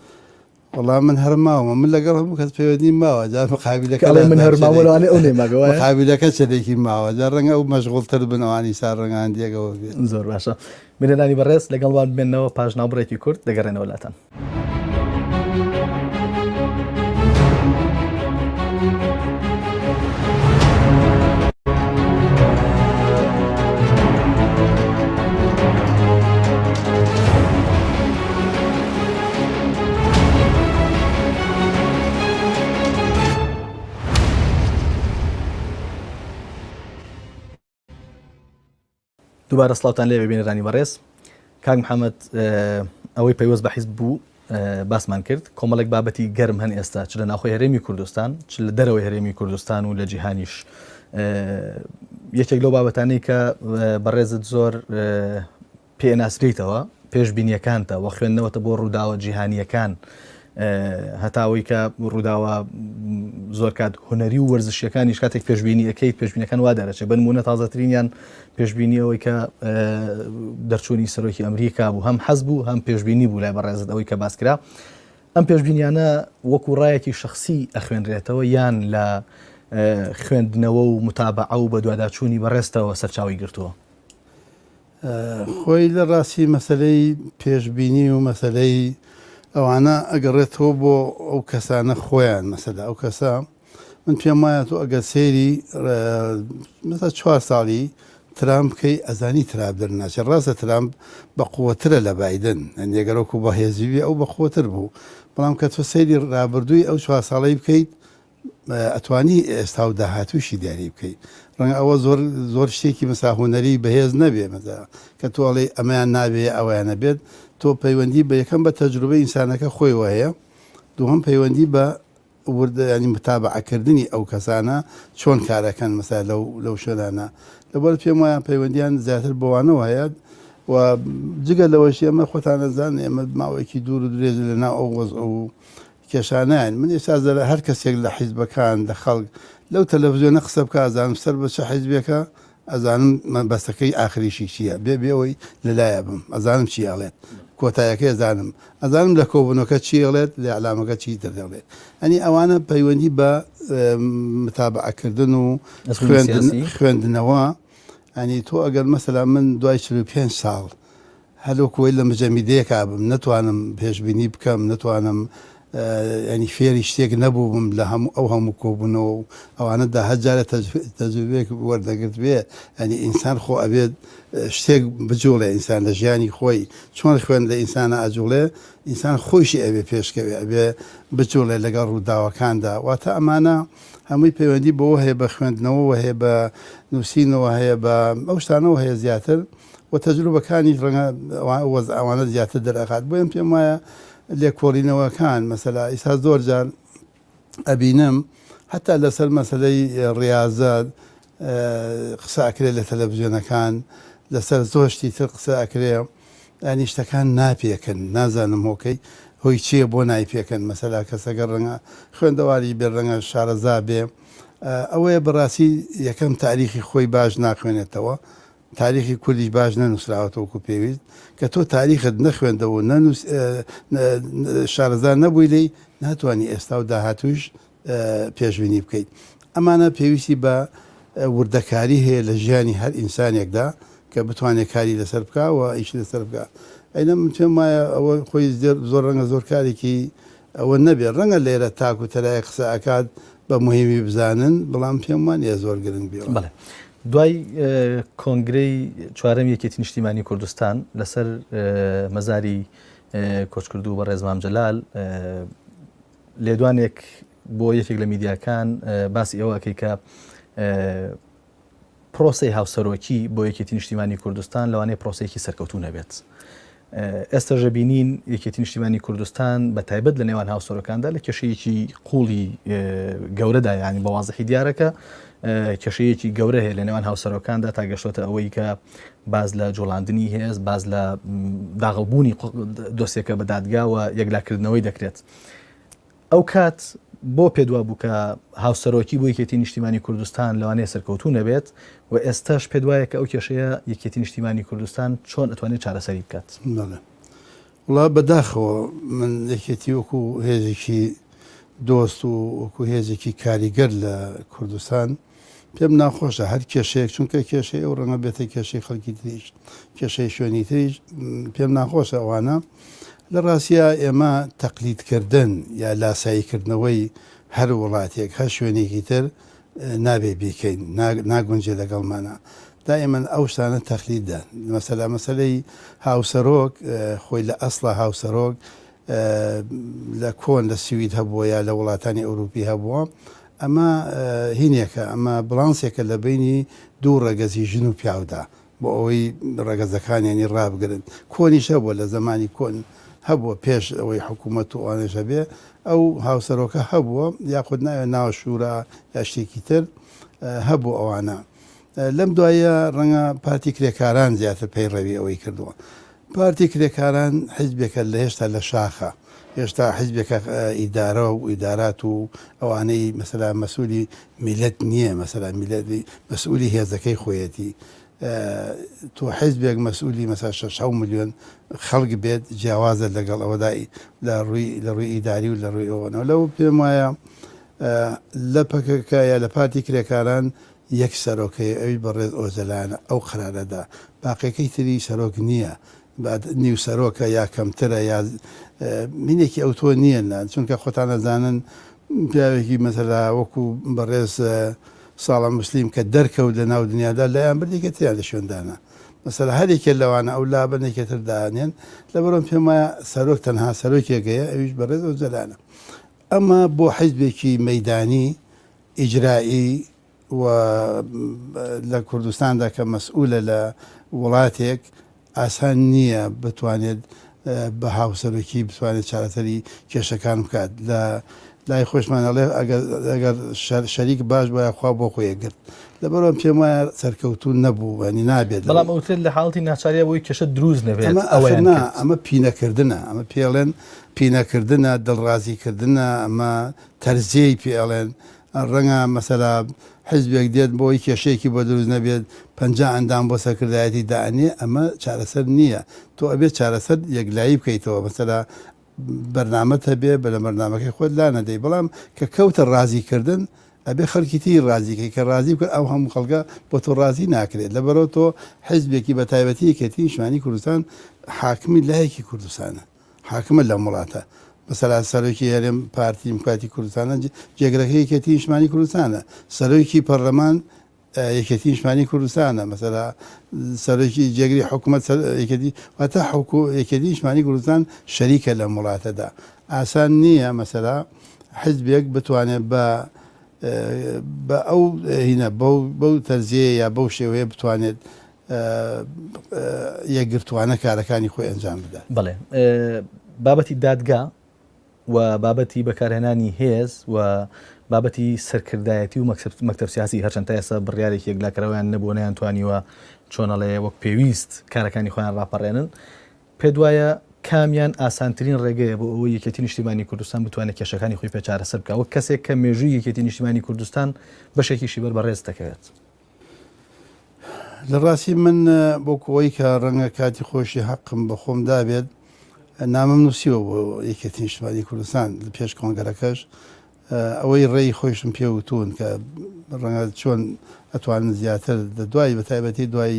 وەڵا من هەر ماومە، من لەگەڵ هەموو کەس پەیوەندیم ماوە، جا مقابیلەکە کە ئەڵێ من هەر ماومە لەوانەیە ئەو نەیمابێ وایە؟ مقابیلەکە چەندێکی ماوە، جا ڕەنگە ئەو مەشغوڵتر بن ئەوانی سا ڕەنگە هەندێک ئەوە بێت. زۆر باشە بینەرانی بەڕێز لەگەڵمان بمێنەوە پاش ناوبڕێکی کورت دەگەڕێنەوە لاتان. دووبارە سڵاوتان لێبێ بینەرانی بەڕێز کاک محەممەد ئەوەی پەیوەست بە حیزب بوو باسمان کرد کۆمەڵێک بابەتی گەرم هەن ئێستا چ لە ناوخۆی هەرێمی کوردستان چ لە دەرەوەی هەرێمی کوردستان و لە جیهانیش یەکێک لەو بابەتانەی کە بەڕێزت زۆر پێناسریتەوە پێشبینیەکانتە و خوێندنەوەتە بۆ ڕووداوە جیهانیەکان هەتا ئەوەی کە ڕووداوە زۆر کات هونەری و وەرزشیەکانیش کاتێک پێشبینی ئەەکەیت پێشبینەکان وا دەرەچێت بە نمونە تازەترینیان پێشبینی ئەوەی کە دەرچوونی سەرۆکی ئەمریکا بوو هەم حەز بوو هەم پێشبینی بوو لای بەڕێزت ئەوەی کە باس کرا ئەم پێشبینیانە وەکو ڕایەکی شخصی ئەخوێنرێتەوە یان لە خوێندنەوە و متابعە و بەدواداچوونی بەڕێزتەوە سەرچاوی گرتووە؟ خۆی لە ڕاستی مەسەلەی پێشبینی و مەسەلەی ئەوانە ئەگەڕێتەوە بۆ ئەو کەسانە خۆیان مەسەلە ئەو کەسە من پێم وایە تۆ ئەگەر سەیری مەسە چوار ساڵی ترامپ بکەی ئەزانی ترامپ دەرناچێت ڕاستە ترامپ بە قووەترە لە بایدن ئەگەر وەکو بەهێزی بێ ئەو بە قووەتر بوو بەڵام کە تۆ سەیری ڕابردووی ئەو چوار ساڵەی بکەیت ئەتوانی ئێستا و داهاتووشی دیاری بکەی ڕەنگە ئەوە زۆر زۆر شتێکی مەسا هونەری بەهێز نەبێ مەسا کە تۆ ئەڵێی ئەمەیان نابێ یا ئەوەیان نەبێت تۆ پەیوەندی بە یەکەم بە تەجروبەی ئینسانەکە خۆیەوە هەیە دووهەم پەیوەندی بە ورد ینی متابعەکردنی ئەو کەسانە چۆن کارەکەن مەسا لەو لەو شوێنانە لەبەر پێم وایە پەیوەندیان زیاتر بەوانەوە هەیە و جگە لەوەش ئێمە خۆتان ئەزانن ئێمە ماوەیەکی دوور و درێژ لەناو ئەو وەزع و کێشانەیان من ئێستا زەرە هەر کەسێک لە حیزبەکان لە خەڵک لەو تەلەفزیۆنە قسە بکا ئەزانم سەر بە چ حیزبێکە ئەزانم مەبەستەکەی ئاخریشی چییە بێ بێ ئەوەی لەلایە بم ئەزانم چی ئەڵێت کۆتایەکەی ئەزانم ئەزانم لە کۆبوونەکە چی ئەڵێت لە ئیعلامەکە چی تر دەڵێت ئەنی ئەوانە پەیوەندی بە متابعەکردن و خوێندن خوێندنەوە ئەنی تۆ ئەگەر مەسەلا من دوای 45 ساڵ هەر وەکو ئەوەی لە مجەمیدەیەکا بم نەتوانم پێشبینی بکەم نەتوانم یانی فێری شتێک نەبووبم لە هەموو ئەو هەموو کۆبوونەوە و ئەوانەدا هەر جارە تەجروبەیەک وەردەگرت بێ یانی ئینسان خۆ ئەبێت شتێک بجوڵێ ئینسان لە ژیانی خۆی چۆن خوێن لە ئینسانە ئەجوڵێ ئینسان خۆیشی ئەبێ پێشکەوێ ئەبێ بجوڵێ لەگەڵ ڕووداوەکاندا واتە ئەمانە هەمووی پەیوەندی بەوە هەیە بە خوێندنەوەوە هەیە بە نووسینەوە هەیە بە ئەو شتانەوە هەیە زیاتر و تەجروبەکانیش ڕەنگە وەزع ئەوانە زیاتر دەرئەخات بۆیە پێم وایە لێکۆڵینەوەکان مەسەلا ئیستا زۆر جار ئەبینم هەتا لەسەر مەسەلەی ڕیازە. قسە ئەکرێ لە تەلەڤزیۆنەکان، لەسەر زۆر شتی تر قسە ئەکرێ، یانی شتەکان ناپێکن، نازانم هۆکەی هۆی چییە بۆ نایپێکن، مەسەلا کەسەکە ڕەنگە خوێندەواریش بێ، ڕەنگە شارەزا بێ، ئەوەیە بەڕاستی یەکەم تاریخی خۆی باش ناخوێنێتەوە، تاریخی کوردیش باش نەنووسراوەتەوە وەکو پێویست، کە تۆ تاریخت نەخوێندەوە و نەنووس شارەزا نەبووی لێی، ناتوانی ئێستا و داهاتوویش پێشبینی بکەیت. ئەمانە پێویستی بە وردەکاری هەیە لە ژیانی هەر ئینسانێکدا کە بتوانێت کاری لەسەر بکا و ئیشی لەسەر بکا. ئەینە من پێم وایە ئەوە خۆی زۆر ڕەنگە زۆر کارێکی ئەوە نەبێت. ڕەنگە لێرە تاک و تەرایەک قسە ئەکات بە موهیمی بزانن، بەڵام پێم وا نییە زۆر گرنگ بێ. بەڵێ. دوای کۆنگرەی چوارەمی یەکێتی نیشتیمانی کوردستان لەسەر مەزاری کۆچکردوو بەڕێز مام جەلال لێدوانێک بۆ یەکێک لە میدیاکان باسی ئەوە ئەکەی کە پرۆسەی هاوسەرۆکی بۆ یەکێتی نیشتیمانی کوردستان لەوانەیە پرۆسەیەکی سەرکەوتوو نەبێت. ئێستا ژەبینین یەکێتی نیشتیمانی کوردستان بە تایبەت لە نێوان هاوسەرۆکاندا لە کێشەیەکی قوڵی گەورەدا ینی بە وازحی دیارەکە کێشەیەکی گەورە هەیە لە نێوان هاوسەرۆکاندا تا گەشتۆتە ئەوەی کە باز لە جوڵاندنی هێز باز لە داغڵبوونی دۆسیەکە بە دادگاوە یەکلاکردنەوەی دەکرێت. ئەو کات بۆ پێت وابوو کە هاوسەرۆکی بۆ یەکێتی نیشتیمانی کوردستان لەوانەیە سەرکەوتوو نەبێت و ئێستاش پێت وایە کە ئەو کێشەیە یەکێتی نیشتیمانی کوردستان چۆن ئەتوانێت چارەسەری بکات؟ بەڵێ وڵا بەداخەوە من یەکێتی وەکو هێزێکی دۆست و وەکو هێزێکی کاریگەر لە کوردستان پێم ناخۆشە هەر کێشەیەک چونکە کێشەی ئەو ڕەنگە بێتە کێشەی خەڵکی تریش کێشەی شوێنی تریش پێم ناخۆشە ئەوانە لە ڕاستیا ئێمە تەقلیدکردن یا لاساییکردنەوەی هەر وڵاتێک هەر شوێنێکی تر نابێ بیکەین ناگونجێ لەگەڵمانە دائیمەن ئەو شتانە تەقلیدە مەسەلا مەسەلەی هاوسەرۆک خۆی لە ئەسڵا هاوسەرۆک لە کۆن لە سوید هەبووە یا لە وڵاتانی ئەوروپی هەبووە ئەمە هینێکە ئەمە بڵانسێکە لە بینی دوو ڕەگەزی ژن و پیاودا بۆ ئەوەی ڕەگەزەکانیانی ڕابگرن کۆنیش هەبووە لە زەمانی کۆن هەبووە پێش ئەوەی حکوومەت و ئەوانەش هەبێ ئەو هاوسەرۆکە هەبووە یاخود ناوێ ناوە شوورا یا شتێکی تر هەبوو ئەوانە لەم دوایە ڕەنگە پارتی کرێکاران زیاتر پەیڕەوی ئەوەی کردووە پارتی کرێکاران حیزبێکە لە هێشتا لە شاخە، هێشتا حیزبێکە ئیدارە و ئیدارات و ئەوانەی مەسەلا مەسئولی میللەت نییە، مەسەلا میللەت مەسئولی هێزەکەی خۆیەتی. تۆ حیزبێک مەسئولی مەسەلا شەش حەو ملیۆن خەڵک بێت جیاوازە لەگەڵ ئەوەدا لە ڕووی لە ڕووی ئیداری و لە ڕووی ئەوەنەوە لەو پێم وایە لە پەکەکە یا لە پارتی کرێکاران یەک سەرۆک هەیە ئەویش بەڕێز ئۆجەلانە ئەو قەرارە دا باقیەکەی تری سەرۆک نیە با نیو سەرۆکە یا کەمترە یا مینێکی ئەوتۆ نیە لە چونکە خۆتان ئەزانن پیاوێکی مەسەلا وەکو بەڕێز ساڵە موسلیم کە دەرکەوت لە ناو دنیادا لایان برد یەکێ تریان لە شوێن دانا مەسەلا هەر یەکێ لەوانە ئەو لابەن یەکێ تر دانێن لەبەرم پێم وایە سەرۆک تەنها سەرۆکێک هەیە ئەویش بەڕێز ئۆجەلانە ئەمە بۆ حیزبێکی مەیدانی ئیجرائی و لە کوردستاندا کە مەسئولە لە وڵاتێک ئاسان نییە بتوانێت بە هاوسەرۆکی بتوانێت چارەسەری کێشەکان بکات لە لای خۆشمان ئەڵێ ئەگەر شەریک باش وایە خوا بۆ خۆی گرت لەبەرم پێم وایە سەرکەوتوو نەبوو وانی نابێت بەڵام ئەوترێت لە حاڵەتی ناچاریە بۆی کێشە دروست نەبێت ئەمە ئەوەیان نا ئەمە پینەکردنە ئەمە پێڵێن پینەکردنە دڵڕازیکردنە ئەمە تەرزیەی پێ ئەڵێن ڕەنگە مەسەلا حیزبێک دێت بۆی کێشەیەکی بۆ دروست نەبێت 50 ئەندام بۆ سەرکردایەتی دائەنێ ئەمە چارەسەر نییە تۆ ئەبێت چارەسەر یەکلایی بکەیتەوە مەسەلا بەرنامەت هەبێ بە لە بەرنامەکەی خۆت لا نەدەی بەڵام کە کەوتە ڕازیکردن ئەبێ خەڵکی تری ڕازیکەی کە ڕازی بکە ئەو هەموو خەڵکە بۆ تۆ ڕازی ناکرێت لەبەرەوە تۆ حیزبێکی بە تایبەتی یەکێتی نیشتمانی کوردستان حاکمی لایەکی کوردستانە حاکمە لەم وڵاتە. مەسەلا سەرۆکی هەرێم پارتی دیموکراتی کوردستانە، جێگرەکەی یەکێتی نیشتمانی کوردستانە، سەرۆکی پەرلەمان یەکێتی نیشتمانی کوردستانە، مەسەلا سەرۆکی جێگری حکوومەت یەکێتی واتە حکو یەکێتی نیشتمانی کوردستان شەریکە لەم وڵاتەدا. ئاسان نییە مەسەلا حزبێک بتوانێت بە بە ئەو هینە بەو بەو تەرزیە یا بەو شێوەیە بتوانێت یەکگرتووانە کارەکانی خۆی ئەنجام بدات. بەڵێ بابەتی دادگا و بابەتی بەکارهێنانی هێز و بابەتی سەرکردایەتی و مەکتەب سیاسی، هەرچەند تا ئێستا بڕیارێکی یەکلاکەرەوەیان نەبووە، نەیانتوانیوە چۆن ئەڵێ وەک پێویست کارەکانی خۆیان ڕاپەڕێنن، پێت وایە کامیان ئاسانترین ڕێگەیە بۆ ئەوەی یەکێتی نیشتیمانی کوردستان بتوانێت کێشەکانی خۆی پێ چارەسەر بکات وەک کەسێک کە مێژووی یەکێتی نیشتیمانی کوردستان بەشێکیشی بەر بەڕێزت دەکەوێت؟ لە ڕاستی من وەکو ئەوەی کە ڕەنگە کاتی خۆشی حەقم بە خۆم دابێت نامەم نووسیوە بۆ یەکێتی نیشتمانی کوردستان لە پێش کۆنگرەکەش ئەوەی ڕێی خۆیشم پێ وتوون کە ڕەنگە چۆن ئەتوانن زیاتر لە دوای بە تایبەتی دوای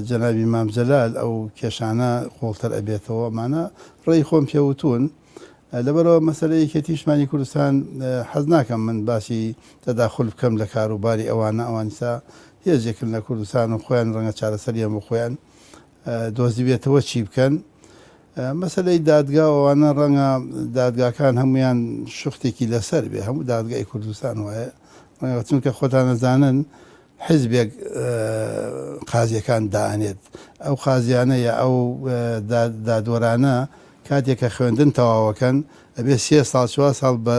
جەنابی مام جەلال ئەو کێشانە قوڵتر ئەبێتەوە ئەمانە ڕێی خۆم پێ وتوون لەبەرئەوە مەسەلەی یەکێتی نیشتمانی کوردستان حەز ناکەم من باسی تەداخول بکەم لە کاروباری ئەوانە، ئەوان ئیستا هێزێکن لە کوردستان و خۆیان ڕەنگە چارەسەریان بۆ خۆیان دۆزیبێتەوە چی بکەن. مەسەلەی دادگا و ئەوانە ڕەنگە دادگاکان هەمویان شوختێکی لەسەر بێ، هەموو دادگای کوردستان وایە، ڕەنگە چونکە خۆتان ئەزانن حیزبێک قازیەکان دائەنێت ئەو قازیانە یا ئەو دادوەرانە کاتێک کە خوێندن تەواوەکەن ئەبێ سێ ساڵ چوار ساڵ بە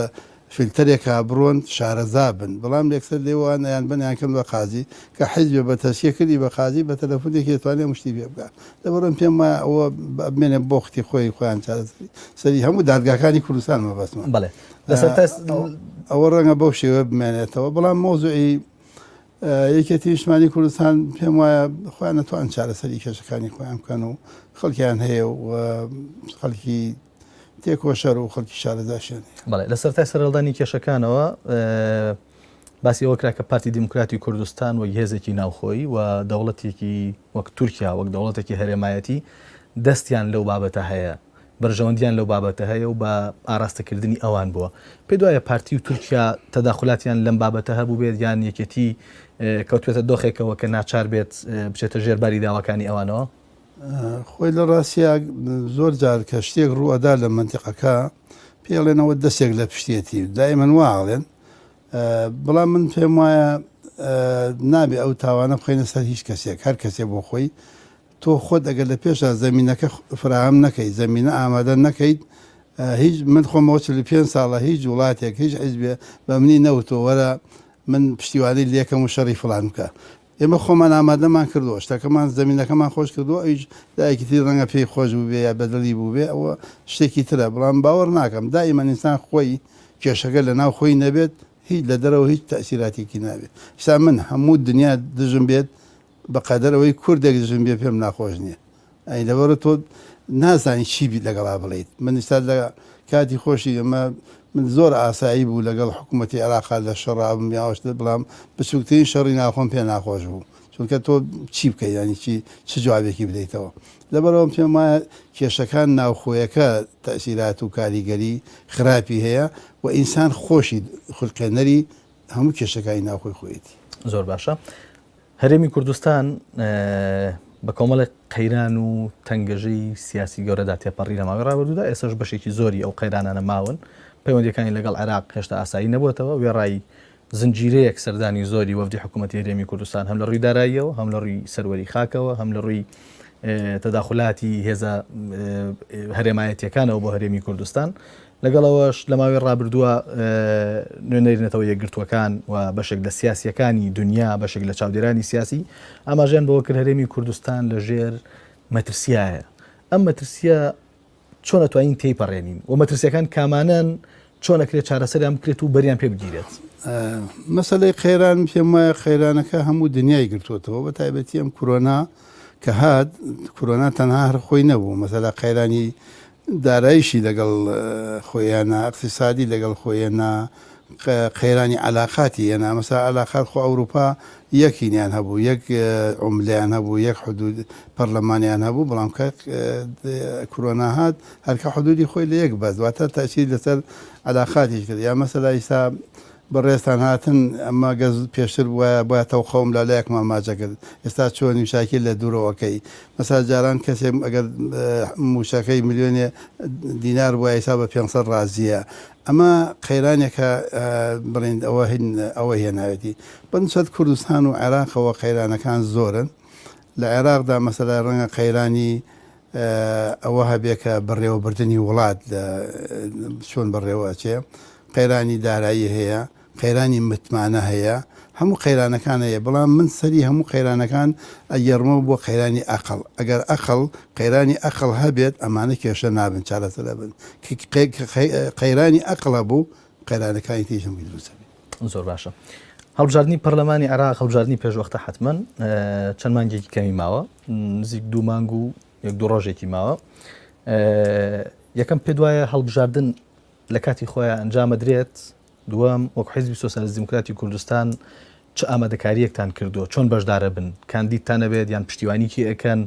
فیلتەرێکا بڕۆن شارەزا بن بەڵام یەکسەر لێوان ئەیان بن یان کەن بە قازی کە حیزبێ بە تەسکیە کردی بە قازی بە تەلەفونێکی دەتوانێ هەموو شتی پێ بکا لەبەرئەوە پێم وایە ئەوە بمێنێ بۆ ختی خۆی خۆیان چارەسەری سەری هەموو دادگاکانی کوردستان مەبەستمە. بەڵێ لەسەر تەس ئەوە ڕەنگە بەو شێوە بمێنێتەوە بەڵام مەوزوعی یەکێتی نیشتمانی کوردستان پێم وایە خۆیان نەتوان چارەسەری کێشەکانی خۆیان بکەن و خەڵکیان هەیە و خەڵکی تێکۆشەر و خەڵکی شارەزاشیان هەیە. بەڵێ لە سەرەتای سەرهەڵدانی کێشەکانەوە باسی ئەوە کرا کە پارتی دیموکراتی کوردستان وەک هێزێکی ناوخۆیی و دەوڵەتێکی وەک تورکیا وەک دەوڵەتێکی هەرێمایەتی دەستیان لەو بابەتە هەیە بەرژەوەندیان لەو بابەتە هەیە و بە ئاراستەکردنی ئەوان بووە. پێت وایە پارتی و تورکیا تەداخولاتیان لەم بابەتە هەبووبێت یان یەکێتی کەوتبێتە دۆخێکەوە کە ناچار بێت بچێتە ژێر باری داواکانی ئەوانەوە؟ خۆی لە ڕاستیا زۆر جار کە شتێک ڕوو ئەدا لە مەنتیقەکە پێی ئەڵێن ئەوە دەستێک لە پشتێتی دایمەن وا ئەڵێن بەڵام من پێم وایە نابێ ئەو تاوانە بخەینە سەر هیچ کەسێک هەر کەسێ بۆ خۆی تۆ خۆت ئەگەر لە پێشا زەمینەکە فراهەم نەکەیت، زەمینە ئامادە نەکەیت، هیچ من خۆمەوە 45 ساڵە هیچ وڵاتێک هیچ حیزبێ بە منی نەوتووە وەرە من پشتیوانی لێکەم و شەڕی فڵان بکە. ئێمە خۆمان ئامادەمان کردووە، شتەکەمان زەمینەکەمان خۆش کردووە، ئەویش لایەکی تری ڕەنگە پێی خۆش بووبێ یا بە دڵی بووبێ ئەوە شتێکی ترە، بەڵام باوەڕ ناکەم دائیمەن ئینسان خۆی کێشەکە لە ناو خۆی نەبێت هیچ لە دەرەوە هیچ تەئسیراتێکی نابێت. ئیستا من هەموو دنیا دژم بێت بەقەدەر ئەوەی کوردێک دژم بێ پێم ناخۆش نیە ئەی لەبەرە تۆ نازانی چی بیت لەگەڵا بڵێیت من ئیستا لە کاتی خۆشی ئەمە من زۆر ئاسایی بوو لەگەڵ حکوومەتی عێراقا لە شەڕابم یاوەشت بەڵام بچووکترین شەڕی ناخۆم پێ ناخۆش بوو چونکە تۆ چی بکەیت ینی چی چ جوابێکی بدەیتەوە لەبەرەوەم پێم وایە کێشەکان ناوخۆیەکە تەسیرات و کاریگەری خراپی هەیە و ئینسان خۆشی خولقێنەری هەموو کێشەکانی ناوخۆی خۆیەتی. زۆر باشە. هەرێمی کوردستان بە کۆمەڵێک قەیران و تەنگەژەی سیاسی گەورەدا تێپەڕی لە ماوەی ڕابردوودا، ئێستاش بەشێکی زۆری ئەو قەیرانانە ماون، پەیوەندییەکانی لەگەڵ عێراق هێشتا ئاسایی نەبووەتەوە، وێڕای زنجیرەیەک سەردانی زۆری وەفدی حکوومەتی هەرێمی کوردستان هەم لە ڕووی داراییەوە، هەم لە ڕووی سەروەری خاکەوە، هەم لە ڕووی تەداخولاتی هێزە هەرێمایەتییەکانەوە بۆ هەرێمی کوردستان، لەگەڵ ئەوەش لە ماوەی ڕابردووە نوێنەری نەتەوە یەکگرتووەکان و بەشێک لە سیاسییەکانی دونیا، بەشێک لە چاودێرانی سیاسی ئاماژەیان بەوە کرد هەرێمی کوردستان لە ژێر مەترسیایە. ئەم مەترسییە چۆن ئەتوانین تێیپەڕێنین و مەترسییەکان کامانەن، چۆن ئەکرێت چارەسەریان بکرێت و بەریان پێ بگیرێت؟ مەسەلەی قەیران پێم وایە قەیرانەکە هەموو دنیای گرتووەتەوە بە تایبەتی ئەم کورۆنا کە هات کورۆنا تەنها هەر خۆی نەبوو مەسەلا قەیرانی دارایشی لەگەڵ خۆی هێنا، ئیقتیسادی لەگەڵ خۆی هێنا، قەیرانی عەلاقاتی هێنا، مەسەلا عەلاقات خۆ ئەوروپا یەک هینیان هەبوو، یەک عوملەیان هەبوو، یەک حدود پەرلەمانیان هەبوو، بەڵام کە کورۆنا هات هەرکە حدودی خۆی لە یەک بەست، واتە تەئسیری لەسەر عەلاقاتیش کرد، یا مەسەلا ئیستا بەڕێزتان هاتن ئەمە گەر پێشتر بوایە بایە تەوقەوم لە لایەکمان ماچ ئەکرد ئێستا چۆنی شاکیر لە دوورەوە ئەکەی مەسا جاران کەسێک ئەگەر مووچەکەی ملیۆنێ دینار بوایە ئێستا بە 500 ڕازیە ئەمە قەیرانێکە بڵێن ئەوە هین ئەوە هێناوێتی بەنسبەت کوردستان و عێراقەوە قەیرانەکان زۆرن لە عێراقدا مەسەلە ڕەنگە قەیرانی ئەوە هەبێ کە بەڕێوەبردنی وڵات لە چۆن بەڕێوە ئەچێ قەیرانی دارایی هەیە. قەیرانی متمانە هەیە، هەموو قەیرانەکان هەیە، بەڵام من سەری هەموو قەیرانەکان ئەگێڕمەوە بۆ قەیرانی ئەقڵ، ئەگەر ئەقڵ، قەیرانی ئەقڵ هەبێت ئەمانە کێشە نابن چارەسەر ئەبن، قەیرانی ئەقڵ هەبوو قەیرانەکانی تریش هەمووی دروست ئەبێت. زۆر باشە. هەڵبژاردنی پەرلەمانی عێراق هەڵبژاردنی پێشوەختە حەتمەن چەند مانگێکی کەمی ماوە، نزیک دوو مانگ و یەک دوو ڕۆژێکی ماوە. یەکەم پێت وایە هەڵبژاردن لە کاتی خۆیان ئەنجامەدرێت؟ دووەم، وەک حیزبی سۆسیالیست دیموکراتی کوردستان چ ئامادەکارییەکتان کردووە؟ چۆن بەشدارەبن؟ کاندیدتان ئەبێت یان پشتیوانی کێ ئەکەن؟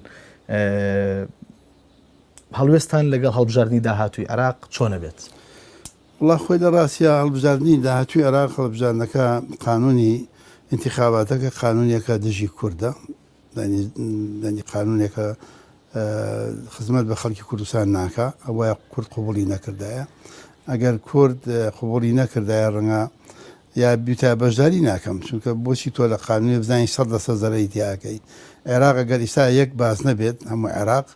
هەڵوێستان لەگەڵ هەڵبژاردنی داهاتووی عێراق چۆن ئەبێت؟ وەڵا خۆی لە ڕاستیا هەڵبژاردنی داهاتووی عێراق هەڵبژاردنەکە قانونی ئینتیخاباتەکە قانونێکە دژی کوردە یانی قانونێکە خزمەت بە خەڵکی کوردستان ناکا ئەوە کورد قوبڵی نەکردایە ئەگەر کورد قوبڵی نەکردایە ڕەنگە یا بیتا بەشداری ناکەم چونکە بۆچی تۆ لە قانونی بزانانی سەد لەسەر زەرەری تیاکەی عێراق ئەگەر ئیستا یەک باز نەبێت هەموو عێراق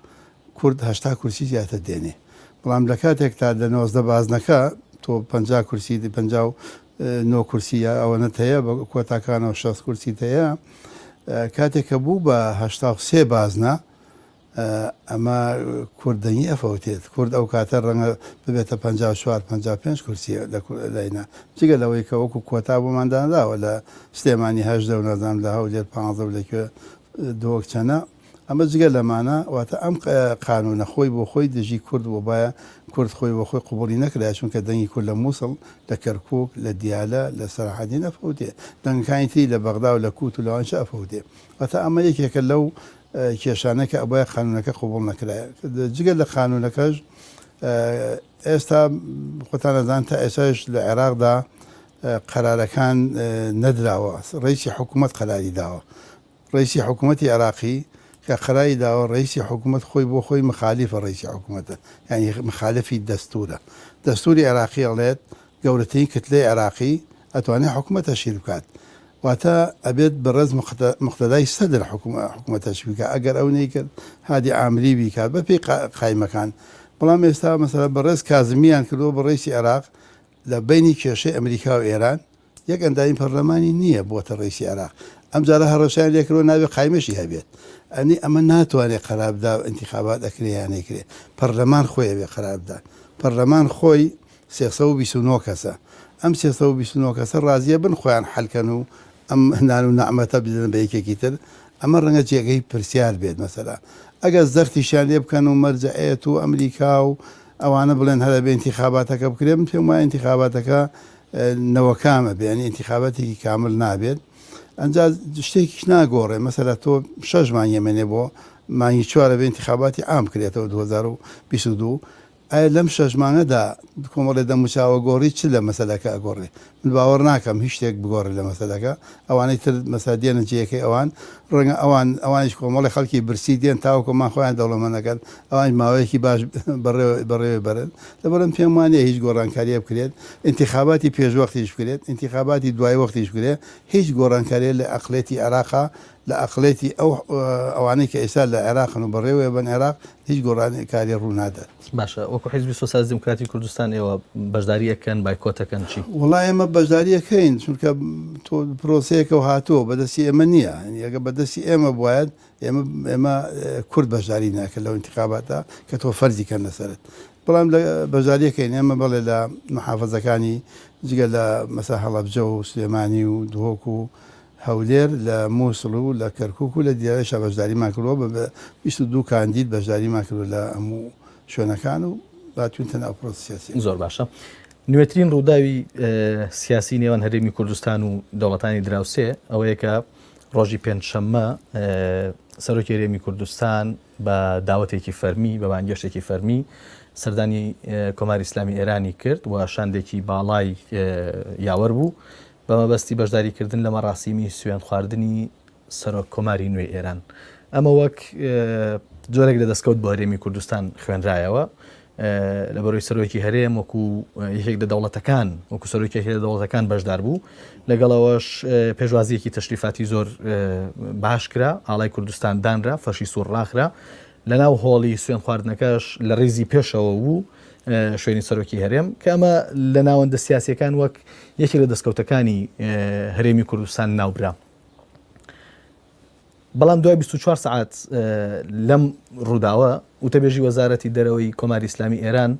کورد 80 کورسی زیاتر دێنێ بەڵام لە کاتێک تا لە 19 بازنەکە تۆ 50 کورسی 59 کورسی یا ئەوەنەت هەیە بە کۆتاکانەوە 60 کورسیت هەیە کاتێک کە بوو بە 83 بازنە ئەمە کورد دەنگی ئەفەوتێت کورد ئەو کاتە ڕەنگە ببێتە 54 55 کورسی لە لاینا جگە لەوەی کە وەکو کۆتا بۆمان دانراوە لە سلێمانی هەژدە و نازانم لە هەولێر 15 و لە کوێ دهۆک چەنە ئەمە جگە لەمانە واتە ئەم قانونە خۆی بۆ خۆی دژی کورد بۆ بایە کورد خۆی بۆ خۆی قوبڵی نەکرایە چونکە دەنگی کورد لە موسڵ لە کەرکوک لە دیالە لە سەلاحەدین ئەفەوتێ دەنگەکانی تری لە بەغدا و لە کوت و لەوانیشە ئەفەوتێ واتە ئەمە یەکێکە لەو کێشانە کە ئەبوایە قانونەکە قبوڵ نەکرایە جگە لە قانونەکەش ئێستا خۆتان ئەزان تا ئێستاش لە عێراقدا قەرارەکان نەدراوە ڕئیسی حکوومەت قەراری داوە ڕئیسی حکوومەتی عێراقی کە قەراری داوە ڕئیسی حکوومەت خۆی بۆ خۆی مخالیفە ڕئیسی حکوومەتە یانی مخالفی دەستوورە دەستووری عێراقی ئەڵێت گەورەترین کتلەی عێراقی ئەتوانێت حکومەت تەشکیل بکات واتە ئەبێت بەڕێز مقتەدای سەدر حکومەت تەشکیل بکات ئەگەر ئەو نەیکرد هادی عامری بیکات بە پێی قایمەکان بەڵام ئێستا مەسەلەن بەڕێز کازمیان کردووە بە ڕئیسی عێراق لە بەینی کێشەی ئەمریکا و ئێران یەک ئەندامی پەرلەمانی نییە بۆتە ڕئیسی عێراق ئەمجارە هەڕەشەیان لێکردووە نابێ قایمەشی هەبێت ئەنی ئەمە ناتوانێت قەرار بدا ئینتیخابات ئەکرێ یان نەیکرێ پەرلەمان خۆی ئەبێ قەرار بدا پەرلەمان خۆی 329 کەسە ئەم 329 کەسە ڕازیە بن خۆیان حەل کەن و ئەم نان و نەعمەتە بدەن بە یەکێکی تر ئەمە ڕەنگە جێگەی پرسیار بێت مەسەلا ئەگەر زەختیشیان لێ بکەن و مەرجەعێت و ئەمریکا و ئەوانە بڵێن هەر ئەبێ ئینتیخاباتەکە بکرێ من پێم وایە ئینتیخاباتەکە نەوەکام ئەبێ یانی ئینتیخاباتێکی کامل نابێت ئەنجا شتێکیش ناگۆڕێ مەسەلا تۆ شەش مانگ ئەمێنێ بۆ مانگی چوارە بێ ئینتیخاباتی عام بکرێتەوە 2022 ئایا لەم شەش مانگەدا کۆمەڵێ دەموچاوە گۆڕی چ لە مەسەلەکە ئەگۆڕێ؟ من باوەڕ ناکەم هیچ شتێک بگۆڕێ لە مەسەلەکە، ئەوانەی تر مەسەلە دێنە جێیەکەی ئەوان، ڕەنگە ئەوان ئەوانیش کۆمەڵێ خەڵکی برسی دێن تاوەکو مان خۆیان دەوڵەمەند ئەکەن، ئەوانیش ماوەیەکی باش بەڕێوە بەڕێوەی بەرن، لەبەرئەم پێم وا نییە هیچ گۆڕانکارییە بکرێت، ئینتیخاباتی پێشوەختیش بکرێت، ئینتیخاباتی دوای وەختیش بکرێت، هیچ گۆڕانکارییە لە ئەقڵیەتی عێراقا لە ئەقڵێتی ئەو ئەوانەی کە ئێستا لە عێراقن و بەڕێوەیەبەن عێراق هیچ گۆڕانکاری ڕوو نادات. باشە وەکو حیزبی سۆسیالیست دیموکراتی کوردستان ئێوە بەشداری ئەکەن بایکۆت ئەکەن چی؟ وەڵا ئێمە بەشداری ئەکەین چونکە تۆ پرۆسەیەکە و هاتووە بەدەستی ئێمە نییە ئەگە بەدەستی ئێمە بوایەت ئێمە ئێمە کورد بەشداری ناکرد لەو ئینتخاباتە کە تۆ فەرزی کەن لەسەرت بەڵام لە بەشداری ئەکەین ئێمە بەڵێ لە محافزەکانی جگە لە مەسا هەڵەبجە و سلێمانی و دهۆک و هەولێر، لە موسڵ و لە کەرکوک و لە دیالەشا بەشداریمان کردووە، بە 22 کاندید بەشداریمان کردووە لە هەموو شوێنەکان و هاتووینتە ناو پرۆسە سیاسییەکە. زۆر باشە. نوێترین ڕووداوی سیاسی نێوان هەرێمی کوردستان و دەوڵەتانی دراوسێ ئەوەیە کە ڕۆژی پێنجشەممە سەرۆکی هەرێمی کوردستان بە داوەتێکی فەرمی بە بانگێشتێکی فەرمی سەردانی کۆماری ئیسلامی ئێرانی کرد و شاندێکی باڵای یاوەر بوو بە مەبەستی بەشداریکردن لە مەراسیمی سوێندخواردنی سەرۆک کۆماری نوێی ئێران. ئەمە وەک جۆرێک لە دەستکەوت بۆ هەرێمی کوردستان خوێنرایەوە. لە بەرۆی سەرۆکی هەرێم وەکو یەکێک لە دەوڵەتەکان وەکو سەرۆکی یەکێک لە دەوڵەتەکان بەشدار بوو. لەگەڵەوەش پێشوازیەکی تەشریفاتی زۆر باش کرا، ئاڵای کوردستان دانرا، فەرشی سوور ڕاخرا. لەناو هۆڵی سوێندخواردنەکەش لە ڕیزی پێشەوە بوو. شوێنی سەرۆکی هەرێم کە ئەمە لە ناوەندە سیاسیەکان وەک یەکێک لە دەستکەوتەکانی هەرێمی کوردستان ناوبرا. بەڵام دوای 24 سەعات لەم ڕووداوە وتەبێژی وەزارەتی دەرەوەی کۆماری ئیسلامی ئێران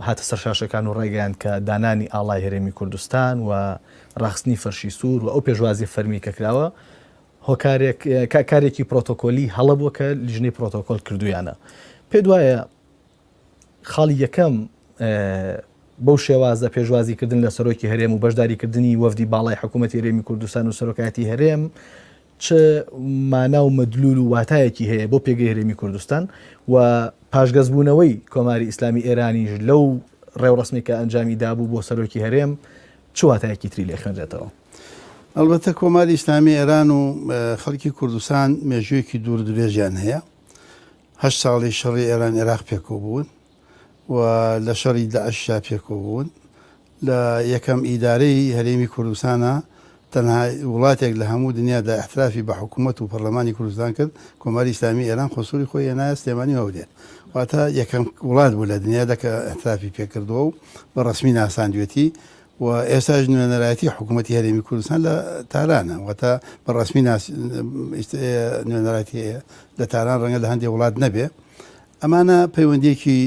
هاتە سەر شاشەکان و ڕایگەیاند کە دانانی ئاڵای هەرێمی کوردستان و ڕاخستنی فەرشی سوور و ئەو پێشوازی فەرمی کە کراوە هۆکارێک کارێکی پرۆتۆکۆلی هەڵە بووە کە لیژنەی پرۆتۆکۆل کردویانە پێت وایە خاڵی یەکەم بەو شێوازە پێشوازیکردن لە سەرۆکی هەرێم و بەشداریکردنی وەفدی باڵای حکوومەتی هەرێمی کوردستان و سەرۆکایەتی هەرێم چ مانا و مەدلول و واتایەکی هەیە بۆ پێگەی هەرێمی کوردستان و پاشگەزبوونەوەی کۆماری ئیسلامی ئێرانیش لەو ڕێوڕسمی کە ئەنجامی دابوو بۆ سەرۆکی هەرێم چ واتایەکی تری لێ خوێنرێتەوە؟ ئەڵبەتە کۆماری ئیسلامی ئێران و خەڵکی کوردستان مێژوویەکی دوور درێژیان هەیە. هەشت ساڵی شەڕی ئێران ئێراق پێکەوە بوون و لە شەڕی داعشدا پێکەوە بوون. لە یەکەم ئیدارەی هەرێمی کوردستانا تەنها وڵاتێک لە هەموو دنیادا ئیعترافی بە حکوومەت و پەرلەمانی کوردستان کرد، کۆماری ئیسلامی ئێران قونسوڵی خۆی هێنایە سلێمانی و هەولێر. واتە یەکەم وڵات بوو لە دنیادا کە ئیعترافی پێ کردووە و بە ڕەسمی ناساندوێتی و ئێستاش نوێنەرایەتی حکوومەتی هەرێمی کوردستان لە تارانە، واتە بە ڕەسمی نوێنەرایەتی هەیە لە تاران، ڕەنگە لە هەندێک وڵات نەبێ. ئەمانە پەیوەندییەکی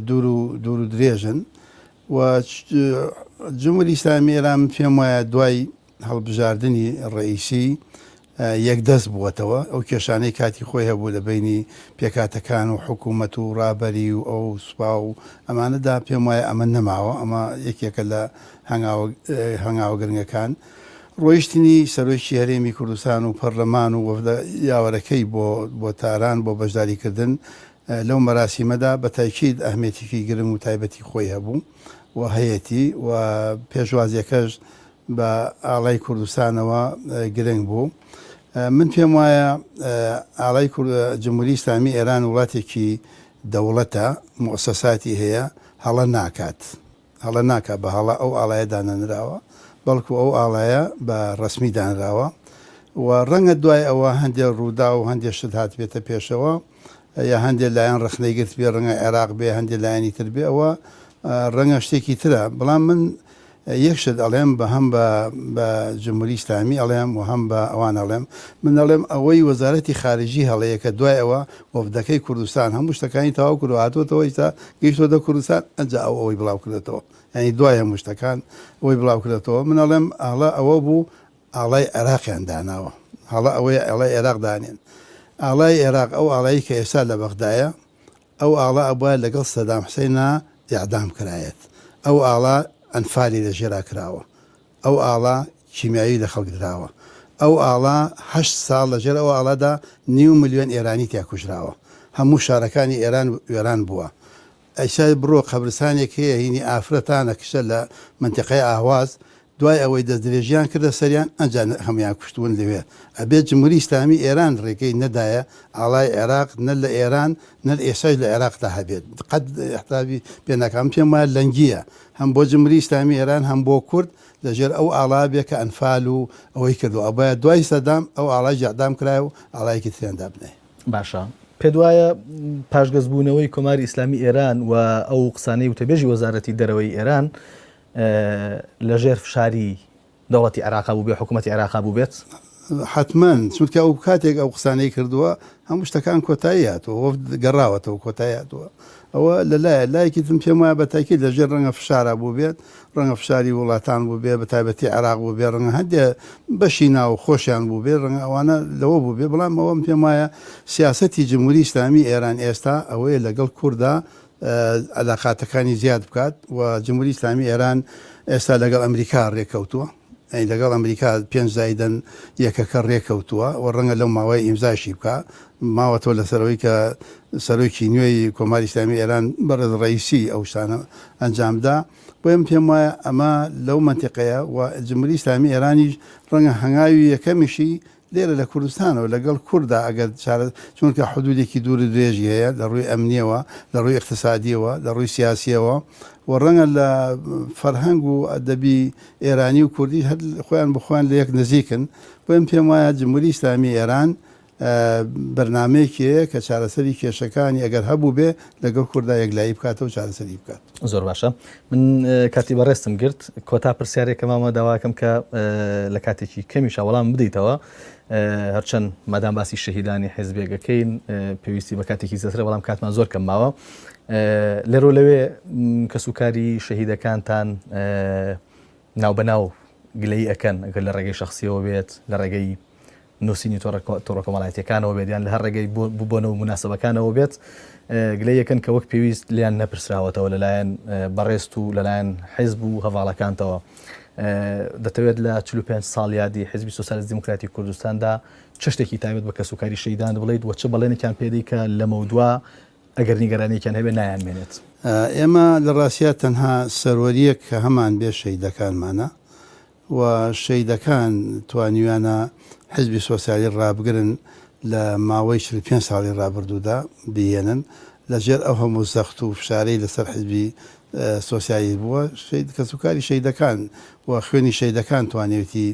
دوور و دوور و درێژن و جمهوری ئیسلامی ئێران من پێم وایە دوای هەڵبژاردنی ڕەئیسی یەکدەست بووەتەوە، ئەو کێشانەی کاتی خۆی هەبوو لە بەینی پێکهاتەکان و حکوومەت و ڕابەری و ئەو سوپا و ئەمانەدا پێم وایە ئەمە نەماوە، ئەمە یەکێکە لە هەنگاوە هەنگاوە گرنگەکان. ڕۆیشتنی سەرۆکی هەرێمی کوردستان و پەرلەمان و وەفدە یاوەرەکەی بۆ بۆ تاران بۆ بەشداریکردن لەو مەراسیمەدا بە تاکید ئەهمیەتێکی گرنگ و تایبەتی خۆی هەبوو و هەیەتی و پێشوازیەکەش بە ئاڵای کوردستانەوە گرنگ بوو. من پێم وایە ئاڵای جمهوری ئیسلامی ئێران وڵاتێکی دەوڵەتە، موئەسەساتی هەیە، هەڵە ناکات. هەڵە ناکات، بە هەڵە ئەو ئاڵایە دانەنراوە، بەڵکو ئەو ئاڵایە بە ڕەسمی دانراوە و ڕەنگە دوای ئەوە هەندێ ڕووداو و هەندێ شت هاتبێتە پێشەوە یا هەندێ لایەن ڕەخنەی گرتبێ، ڕەنگە عێراق بێ، هەندێ لایەنی تر بێ، ئەوە ڕەنگە شتێکی ترە، بەڵام من یەک شت ئەڵێم بە هەم بە بە جمهوری ئیسلامی ئەڵێم و هەم بە ئەوان ئەڵێم، من ئەڵێم ئەوەی وەزارەتی خارجی هەڵەیە کە دوای ئەوە وەفدەکەی کوردستان هەموو شتەکانی تەواو کردووە هاتووەتەوە ئیستا گەیشتووەتە کوردستان ئەنجا ئەو ئەوەی بڵاو کردەتەوە یانی دوای هەموو شتەکان ئەوەی بڵاو کردەتەوە من ئەڵێم هەڵە ئەوە بوو ئاڵای عێراقیان داناوە هەڵە ئەوەیە ئاڵای عێراق دانێن ئاڵای عێراق ئەو ئاڵایی کە ئێستا لە بەغدایە ئەو ئاڵا ئەبوایە لەگەڵ سەدام حسەینا ئیعدام کرایەت ئەو ئاڵا ئەنفالی لە ژێرا کراوە ئەو ئاڵا کیمیاوی لە خەڵک دراوە ئەو ئاڵا هەشت ساڵ لە ژێر ئەو ئاڵادا نیو ملیۆن ئێرانی تیا کوژراوە هەموو شارەکانی ئێران وێران بووە ئەیسا بڕۆ قەبرسانێک هەیە هینی ئافرەتانە کچە لە مەنتیقەی ئاهواز دوای ئەوەی دەستدرێژیان کردە سەریان ئەنجا هەموویان کوشتوون لەوێ ئەبێت جمهوری ئیسلامی ئێران ڕێگەی نەدایە ئاڵای عێراق نە لە ئێران نە ئێستاش لە عێراقدا هەبێت قەت احترابی پێ ناکا من پێم وایە لەنگیە هەم بۆ جمهوری ئیسلامی ئێران هەم بۆ کورد لە ژێر ئەو ئاڵا بێ کە ئەنفال و ئەوەی کردوە ئەبوایە دوای سەدام ئەو ئاڵای ئیعدام کرایە و ئاڵایەکی تریان دابنایە. باشە پێت وایە پاشگەزبوونەوەی کۆماری ئیسلامی ئێران و ئەو قسانەی وتەبێژی وەزارەتی دەرەوەی ئێران لە ژێر فشاری دەوڵەتی عێراقا بووبێ، حکوومەتی عێراقا بووبێت؟ حەتمەن، چونکە ئەو کاتێک ئەو قسانەی کردووە هەموو شتەکان کۆتایی هاتووە، وەفد گەڕاوەتەوە کۆتایی هاتووە. ئەوە لە لایە، لایەکی ترم پێم وایە بە تاکید لە ژێر ڕەنگە فشارا بووبێت، ڕەنگە فشاری وڵاتان بووبێ، بە تایبەتی عێراق بووبێ، ڕەنگە هەندێ بەشی ناو خۆشیان بووبێ، ڕەنگە ئەوانە لەوە بووبێ، بەڵام ئەوەم پێم وایە سیاسەتی جمهوری ئیسلامی ئێران ئێستا ئەوەیە لەگەڵ کوردا عەلاقاتەکانی زیاد بکات و جمهوری ئیسلامی ئێران ئێستا لەگەڵ ئەمریکا ڕێککەوتووە یانی لەگەڵ ئەمریکا پێنج زایدەن یەکەکە ڕێککەوتووە و ڕەنگە لەو ماوەیە ئیمزاشی بکا ماوەتەوە لەسەر ئەوەی کە سەرۆکی نوێی کۆماری ئیسلامی ئێران بەڕێز ڕەئیسی ئەو شتانە ئەنجام دا بۆیە من پێم وایە ئەمە لەو مەنتیقەیە و جمهوری ئیسلامی ئێرانیش ڕەنگە هەنگاوی یەکەمیشی لێرە لە کوردستانەوە لەگەڵ کورددا ئەگەر چارە چونکە حدودێکی دوور و درێژی هەیە لە ڕووی ئەمنیەوە، لە ڕووی ئیقتسادیەوە، لە ڕووی سیاسیەوە و ڕەنگە لە فەرهەنگ و ئەدەبی ئێرانی و کوردی هەر خۆیان بە خۆیان لە یەک نزیکن. بۆیە من پێم وایە جمهوری ئیسلامی ئێران. بەرنامەیەکی هەیە کە چارەسەری کێشەکانی ئەگەر هەبووبێ لەگەڵ کوردا یەکلایی بکاتەوە و چارەسەری بکات. زۆر باشە من کاتی بەڕێزتم گرت کۆتا پرسیارێک کە مامە داواکەم کە لە کاتێکی کەمیشا وەڵام بدەیتەوە هەرچەند مادام باسی شەهیدانی حیزبێکەکەین پێویستی بە کاتێکی زیاترە بەڵام کاتمان زۆر کەم ماوە لێرە لەوێ کەسوکاری شەهیدەکانتان ناوبەناو گلەیی ئەکەن ئەگەر لە ڕێگەی شەخسیەوە بێت لە ڕێگەی نووسینی تۆڕە کۆمەڵایەتیەکانەوە بێت یان لە هەر ڕێگەی بۆنە و موناسەبەکانەوە بێت گلەیی ئەکەن کە وەک پێویست لێیان نەپرسراوەتەوە لەلایەن بەڕێزت و لەلایەن حیزب و هەڤاڵەکانتەوە دەتەوێت لە 45 ساڵیادی حیزبی سۆسیالیست دیموکراتی کوردستاندا چ شتێکی تایبەت بە کەسوکاری شەهیدان بڵێیت و چ بەڵێنێکیان پێدەی کە لەمەودوا ئەگەر نیگەرانیەکیان هەبێت نایانمێنێت؟ ئێمە لە ڕاستیا تەنها سەروەریەک کە هەمان بێ شەهیدەکانمانە و شەهیدەکان توانیویانە حیزبی سۆسیالی ڕابگرن لە ماوەی 45 ساڵی ڕابردوودا بیهێنن لە ژێر ئەو هەموو زەخت و فشارەی لەسەر حیزبی سۆسیالیست بووە شەهید کەسوکاری شەهیدەکان و خوێنی شەهیدەکان توانیوێتی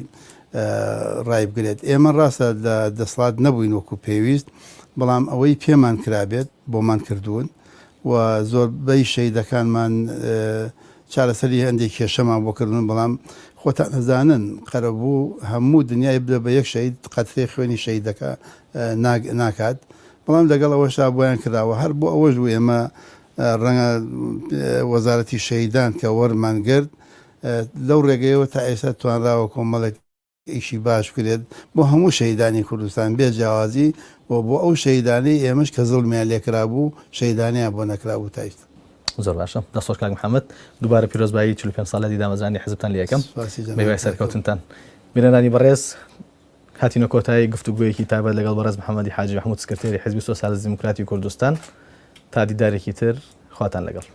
ڕایبگرێت ئێمە ڕاستە لە دەسەڵات نەبووین وەکو پێویست بەڵام ئەوەی پێمان کرابێت بۆمان کردوون و زۆربەی شەهیدەکانمان چارەسەری هەندێک کێشەمان بۆ کردن بەڵام خۆتان ئەزانن قەرەبوو هەموو دنیای بدە بە یەک شەهید قەترەی خوێنی شەهیدەکە ناکات بەڵام لەگەڵ ئەوەشدا بۆیان کراوە هەر بۆ ئەوەش بوو ئێمە ڕەنگە وەزارەتی شەهیدان کە وەرمان گرت لەو ڕێگەیەوە تا ئێستا توانراوە کۆمەڵێک ئیشی باش بکرێت بۆ هەموو شەهیدانی کوردستان بێ جیاوازی و بۆ ئەو شەهیدانەی ئێمەش کە زوڵمیان لێکرابوو شەهیدانیان بۆ نەکرابوو تا ئیستا. زۆر باشە دەست خۆش کاک محمد دووبارە پیرۆزبایی 45 ساڵیادی دامەزرانی حزبتان لێ ئەکەم سوپاسی بە هیوای جەنابتان. سەرکەوتنتان. بینەرانی بەڕێز هاتینە کۆتایی گفتوگۆیەکی تایبەت لەگەڵ بەڕێز محمدی حاجی مەحمود سکرتێری حزبی سۆسیالیست دیموکراتی کوردستان تا دیدارێکی تر خواتان لەگەڵ.